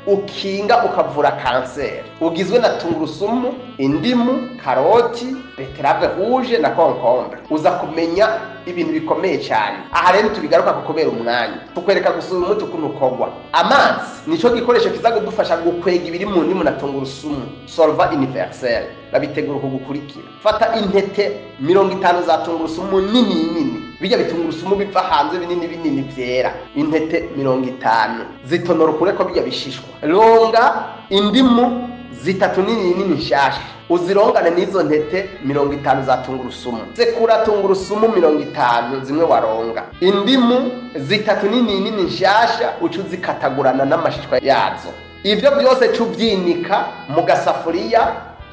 ukinga ukavura kanseri, ugizwe na tungurusumu, indimu, karoti, betterave rouge na concombre. Uza kumenya ibintu bikomeye cyane. Aha rero tubigaruka ku kubera umwanya, tukwereka gusa uyu muti ukuntu ukorwa. Amazi nico gikoresho kiza kudufasha gukwega ibiri mu ndimu na tungurusumu, solvant universel. Babitegura uku gukurikira: fata intete 50 za tungurusumu nini nini, bijya bitungurusumu biva hanze binini binini vyera, intete 50 zitonora, ukureko bijya bishishwa. Ronga indimu zitatu nini nini nshasha, uzirongane n'izo ntete 50 za tungurusumu. Sekura tungurusumu 50 zimwe waronga, indimu zitatu nini nini nshasha uca uzikatagurana n'amashishwa yazo. Ivyo byose ca uvyinika mu gasafuriya,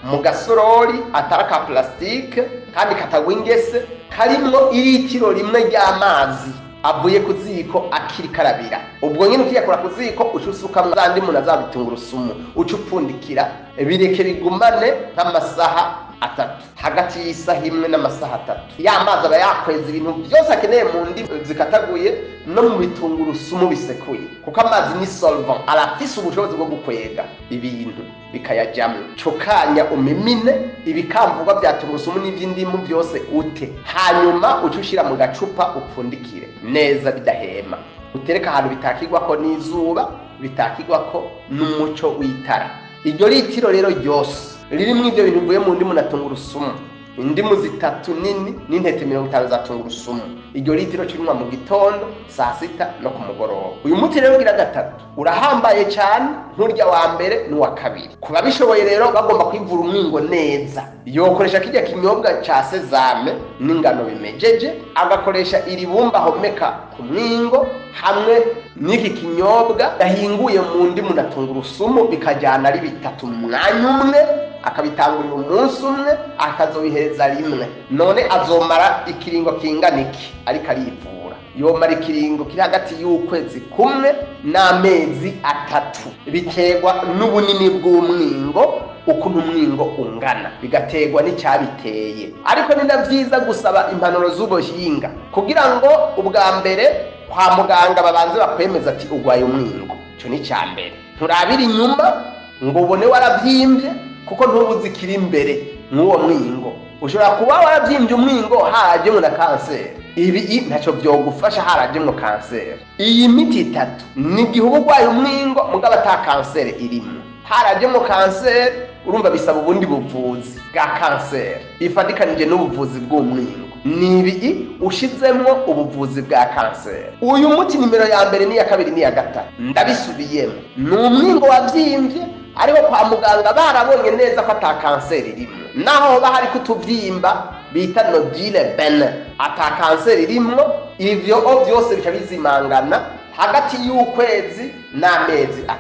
mu gasorori atari aka plastique kandi katagwa ingese, karimwo iritiro 1 ry'amazi avuye ku ziko akiri karabira. Ubwo nyine ukiyakura ku ziko, uca usukamwo za ndimu na za bitungurusumu, uca upfundikira, bireke bigumane nk'amasaha 3, hagati y'isaha 1 n'amasaha 3. Ya mazi aba yakweza ibintu byose akeneye mu ndimu zikataguye no mu bitungurusumu bisekuye, kuko amazi ni solvant, arafise ubushobozi bwo gukwega ibintu bikayajamwo. Cukanya, umimine ibikamvurwa bya tungurusumu n'iby'indimu byose ute, hanyuma uce ushira mu gacupa, upfundikire neza bidahema, utereke ahantu bitakigwako n'izuba, bitakigwako n'umuco w'itara. Iryo litiro rero ryose ririmwo ivyo bintu bivuye mu ndimu na tungurusumu, indimu zitatu nini n'intete 50 za tungurusumu, iryo litiro cinywa mu gitondo, saa sita no ku mugoroba. Uyu muti rero ugira gatatu urahambaye cyane nturya wa mbere n'uwa kabiri. Ku babishoboye rero bagomba kwivura umwingo neza, yokoresha kirya kinyobwa ca sésame n'ingano bimejeje, agakoresha iri bumba ahomeka ku mwingo hamwe n'iki kinyobwa gahinguye mu ndimu na tungurusumu, bikajyana ari bitatu mu mwanya umwe, akabitangurira umunsi umwe, akazobihereza rimwe. None azomara ikiringo kingana iki ariko arivura? Yomara ikiringo kiri hagati y'ukwezi kumwe n'amezi 3, biterwa n'ubunini bw'umwingo, ukuntu umwingo ungana, bigaterwa n'icyabiteye. Ariko ni na byiza gusaba impanuro z'ubuhinga kugira ngo ubwa mbere kwa muganga babanze bakwemeza ati urwaye umwingo. Icyo ni icya mbere. Nturabira inyuma ngo ubone warabyimbye, kuko ntubuze ikiri imbere mw'uwo mwingo. Ushobora kuba warabyimbye umwingo harajemwo na kanseri. Ibi ntacyo byogufasha harajemwo kanseri. Iyi miti itatu ni igihe uba urwaye umwingo mugabo ata kanseri irimo. Harajemwo kanseri, urumva bisaba ubundi buvuzi bwa kanseri ifatikanije n'ubuvuzi bw'umwingo. Ni ibi ushizemwo ubuvuzi bwa kanseri. Uyu muti nimero ya mbere n'iya kabiri n'iya gatatu, ndabisubiyemo, ni umwingo wabyimbye ariko kwa muganga barabonye neza ko ata kanseri irimo, naho hoba hariko utubyimba bita nodule bénin, ata kanseri irimwo. Ivyo byose bica bizimangana hagati y'ukwezi n'amezi 3.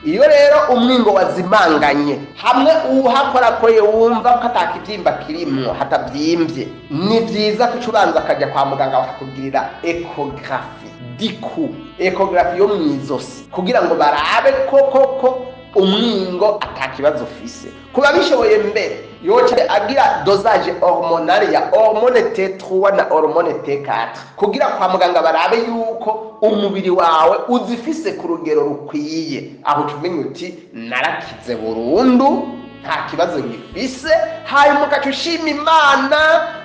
Iyo rero umwingo wazimanganye, hamwe uhakorakoye wumva ko atakibyimba kirimwo, hatabyimbye, ni byiza ko ubanza akajya kwa muganga bakakugirira échographie du cou, échographie yo mu izosi, kugira ngo barabe ko koko umwingo atakibazo ufise. Kuba bishoboye mbere yoca agira dosage hormonale ya hormone T3 na hormone T4, kugira kwa muganga barabe yuko umubiri wawe uzifise ku rugero rukwiye. Aho uca uti narakize burundu, nta kibazo ngifise. Hanyuma ugaca ushima Imana,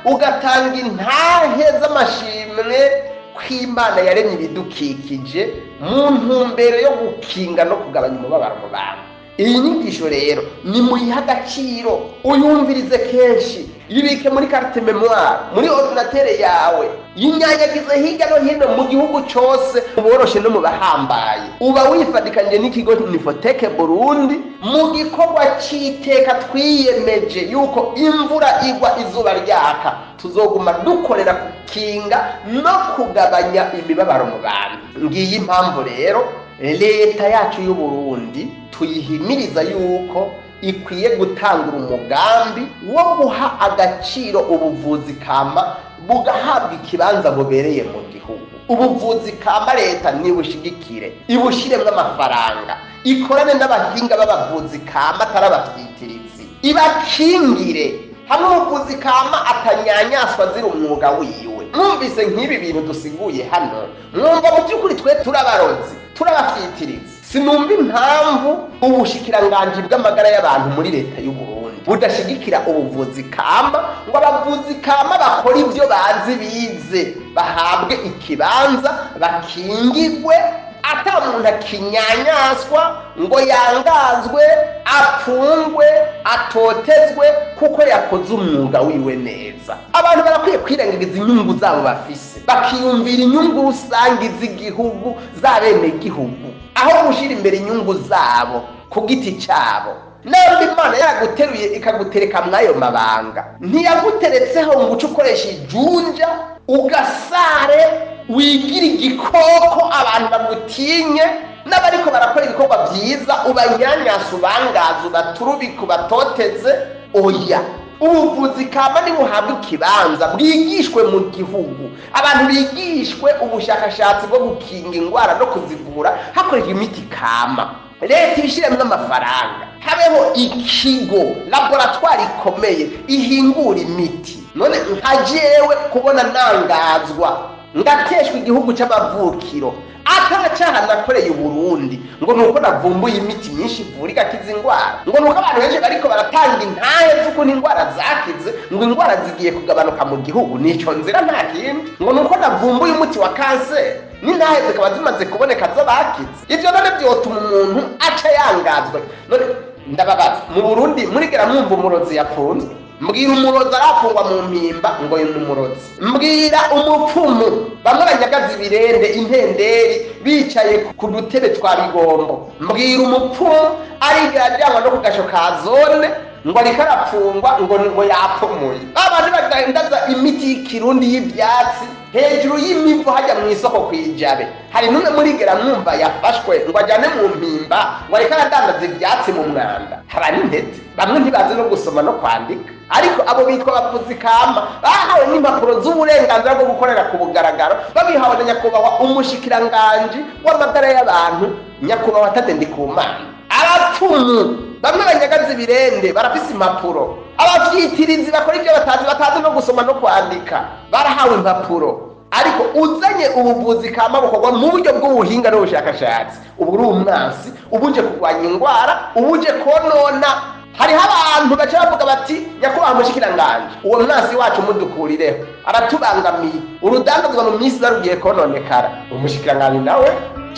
ugatanga intahe z'amashimwe kw'Imana yaremye ibidukikije mu ntumbero yo gukinga no kugabanya umubabaro mu bantu. Iyi nyigisho rero ni muyihe agaciro, uyumvirize kenshi, yibike muri carte mémoire, muri ordinateur yawe, yinyanyagize hirya no hino mu gihugu cose, mu boroshe no mu bahambaye. Uba wifadikanije n'ikigo Nifoteke Burundi mu gikorwa c'iteka twiyemeje yuko imvura igwa, izuba ryaka, tuzoguma dukorera gukinga no kugabanya imibabaro mu bantu. Ngiyi impamvu rero leta yacu y'u Burundi tuyihimiriza yuko ikwiye gutangura umugambi wo guha agaciro ubuvuzi kama, bugahabwa ikibanza bubereye mu gihugu. Ubuvuzi kama leta nibushigikire, ibushiremwo amafaranga, ikorane n'abahinga b'abavuzi kama atari abavyitirizi, ibakingire hamwe umuvuzi kama atanyanyaswa azira umwuga wiwe. Mwumvise nk'ibi bintu dusiguye hano, mwumva mu by'ukuri twe turabarozi, turabafyitirizi? Sinumva impamvu ubushikiranganji bw'amagara y'abantu muri leta y'u Burundi budashigikira ubuvuzi kama, ngo abavuzi kama bakora ibyo bazi bize bahabwe ikibanza, bakingigwe, ata muntu akinyanyaswa ngo yangazwe, apfungwe, atotezwe kuko yakoze umwuga wiwe neza. Abantu barakwiye kwirengagiza inyungu zabo bafise, bakiyumvira inyungu rusange z'igihugu, z'abenegihugu, aho gushyira imbere inyungu zabo ku giti cyabo. Namba Imana yaraguteruye ikagutereka mw'ayo mabanga, ntiyaguteretseho ngo uce ukoresha ijunja, ugasare, wigira igikoko, abantu bagutinye, n'abariko barakora ibikorwa byiza ubanyanyasa, ubangaza, ubaturubike, ubatoteze. Oya, ubuvuzi kama nibuhabwa ikibanza, bwigishwe mu gihugu, abantu bigishwe ubushakashatsi bwo gukinga indwara no kuzivura hakoreshejwe imiti kama. Leta ibishyiremo amafaranga, habeho ikigo laboratoire ikomeye ihingura imiti. None nka jewe kubona nangazwa, ngateshwa igihugu c'amavukiro, atacaha nakoreye Uburundi, ngo nuko navumbuye imiti myinshi ivura igakiza indwara, ngo nuko abantu benshi bariko baratanga intahe z'ukuntu indwara zakize, ngo indwara zigiye kugabanuka mu gihugu, nico nzira nta kindi, ngo nuko navumbuye umuti wa kanseri n'intahe zikaba zimaze kuboneka z'abakize, ivyo none vyotuma umuntu aca yangazwa? None ndababaza, mu Burundi murigera mwumva umurozi yapfunzwe? Mbwira umurozi arafungwa mu mpimba ngo ni umurozi. Mbwira umupfumu, bamwe banyagaza ibirende, intenderi, bicaye ku dutebe twa bigombo, mbwira umupfumu arigera ajyanwa no ku gasho ka zone ngo ariko arapfungwa, ngo yapfumuye? Babandi badandaza imiti y'ikirundi y'ivyatsi hejuru y'imivu hajya mu isoko kwijabe, hari n'umwe murigera mwumva yafashwe ngo ajyane mu mpimba ngo ariko aradandaza ivyatsi mu mwanda? Haba n'intete, bamwe ntibazi no gusoma no kwandika, ariko abo bitwa abavuzi kama bahawe n'impapuro. impapuro z'uburenganzira bwo gukorera ku bugaragaro, babihawe na nyakubahwa umushikiranganji w'amagara y'abantu, nyakubahwa Tade Ndikumana. Abapfumu bamwe banyagaza ibirende barafise impapuro, abavyitirizi bakora ibyo batazi, batazi no gusoma no kwandika, barahawe impapuro. Ariko uzanye ubuvuzi kama bukorwa mu buryo bw'ubuhinga n'ubushakashatsi, ubu uri umwansi, uba uje kurwanya indwara, uba uje konona. Hariho abantu baca bavuga bati: "Nyakubahwa mushikiranganje, uwo mwansi wacu mudukurireho, aratubangamiye, urudandazwa mu minsi iza rugiye kononekara." Umushikiranganje nawe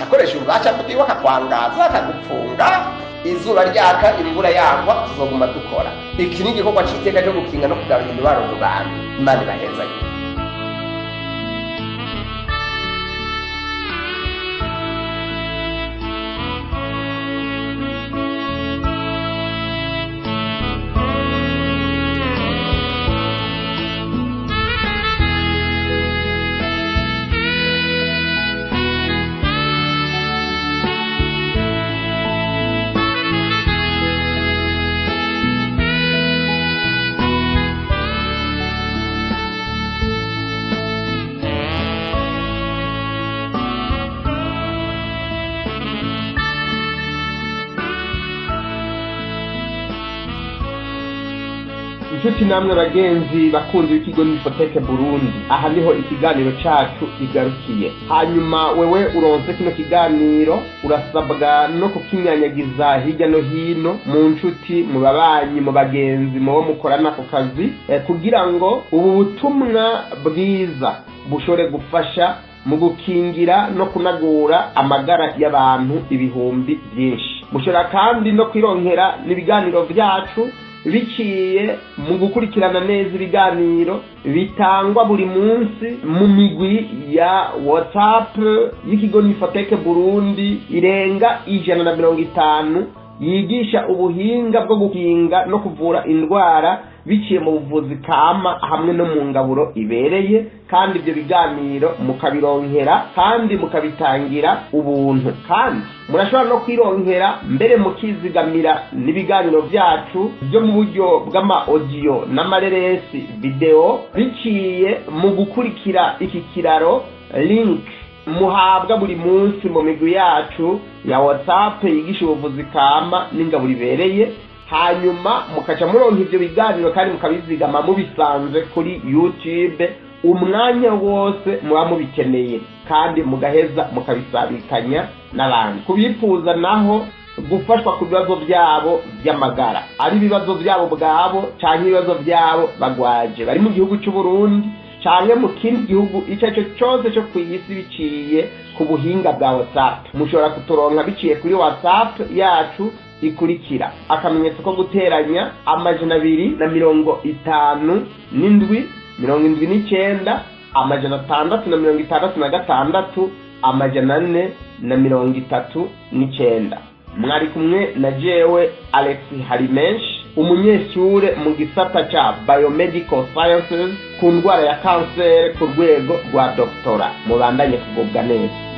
akoresha ububasha bwiwe, akakwangaza, akagupfunga. Izuba ryaka, imvura yagwa, tuzoguma dukora. Iki ni igikorwa c'iteka cyo gukinga no kugabanya imibabaro mu bantu. Imana ibahezagire. Inshuti namwe bagenzi bakunzi b'ikigo Nifoteke Burundi, aha niho ikiganiro cacu kigarukiye. Hanyuma wewe uronse kino kiganiro, urasabwa no kukinyanyagiza hirya no hino mu nshuti, mu babanyi, mu bagenzi, mu bo mukorana ku kazi, kugira ngo ubu butumwa bwiza bushobore gufasha mu gukingira no kunagura amagara y'abantu ibihumbi byinshi. Mushobora kandi no kwironkera n'ibiganiro vyacu biciye mu gukurikirana neza ibiganiro bitangwa buri munsi mu migwi ya WhatsApp y'ikigo Nifoteke Burundi irenga 150, yigisha ubuhinga bwo gukinga no kuvura indwara biciye mu buvuzi kama hamwe no mu ngaburo ibereye. Kandi ibyo biganiro mukabironkera kandi mukabitangira ubuntu. Kandi murashobora no kwironkera mbere mukizigamira n'ibiganiro byacu byo mu buryo bw'ama audio n'amareresi video, biciye mu gukurikira iki kiraro, link muhabwa buri munsi mu migwi yacu ya WhatsApp yigisha ubuvuzi kama n'ingaburo ibereye. Hanyuma mukaca muronka ivyo biganiro kandi mukabizigama mubisanze kuri YouTube umwanya wose muba mubikeneye, kandi mugaheza mukabisabikanya n'abandi. Kubifuza naho gufashwa ku bibazo byabo by'amagara, ari ibibazo byabo bwabo canke ibibazo byabo bagwaje bari mu gihugu cy'u Burundi canke mu kindi gihugu icyo ari cyo cyose cyo ku isi, biciye ku buhinga bwa WhatsApp, mushobora kuturonka biciye kuri WhatsApp yacu ikurikira: +257 79 666 439. Mwari kumwe na jewe Alex Harimenshi, umunyeshure mu gisata ca Biomedical Sciences ku ndwara ya kanseri ku rwego rwa doctorat. Mubandanye kugubwa neza.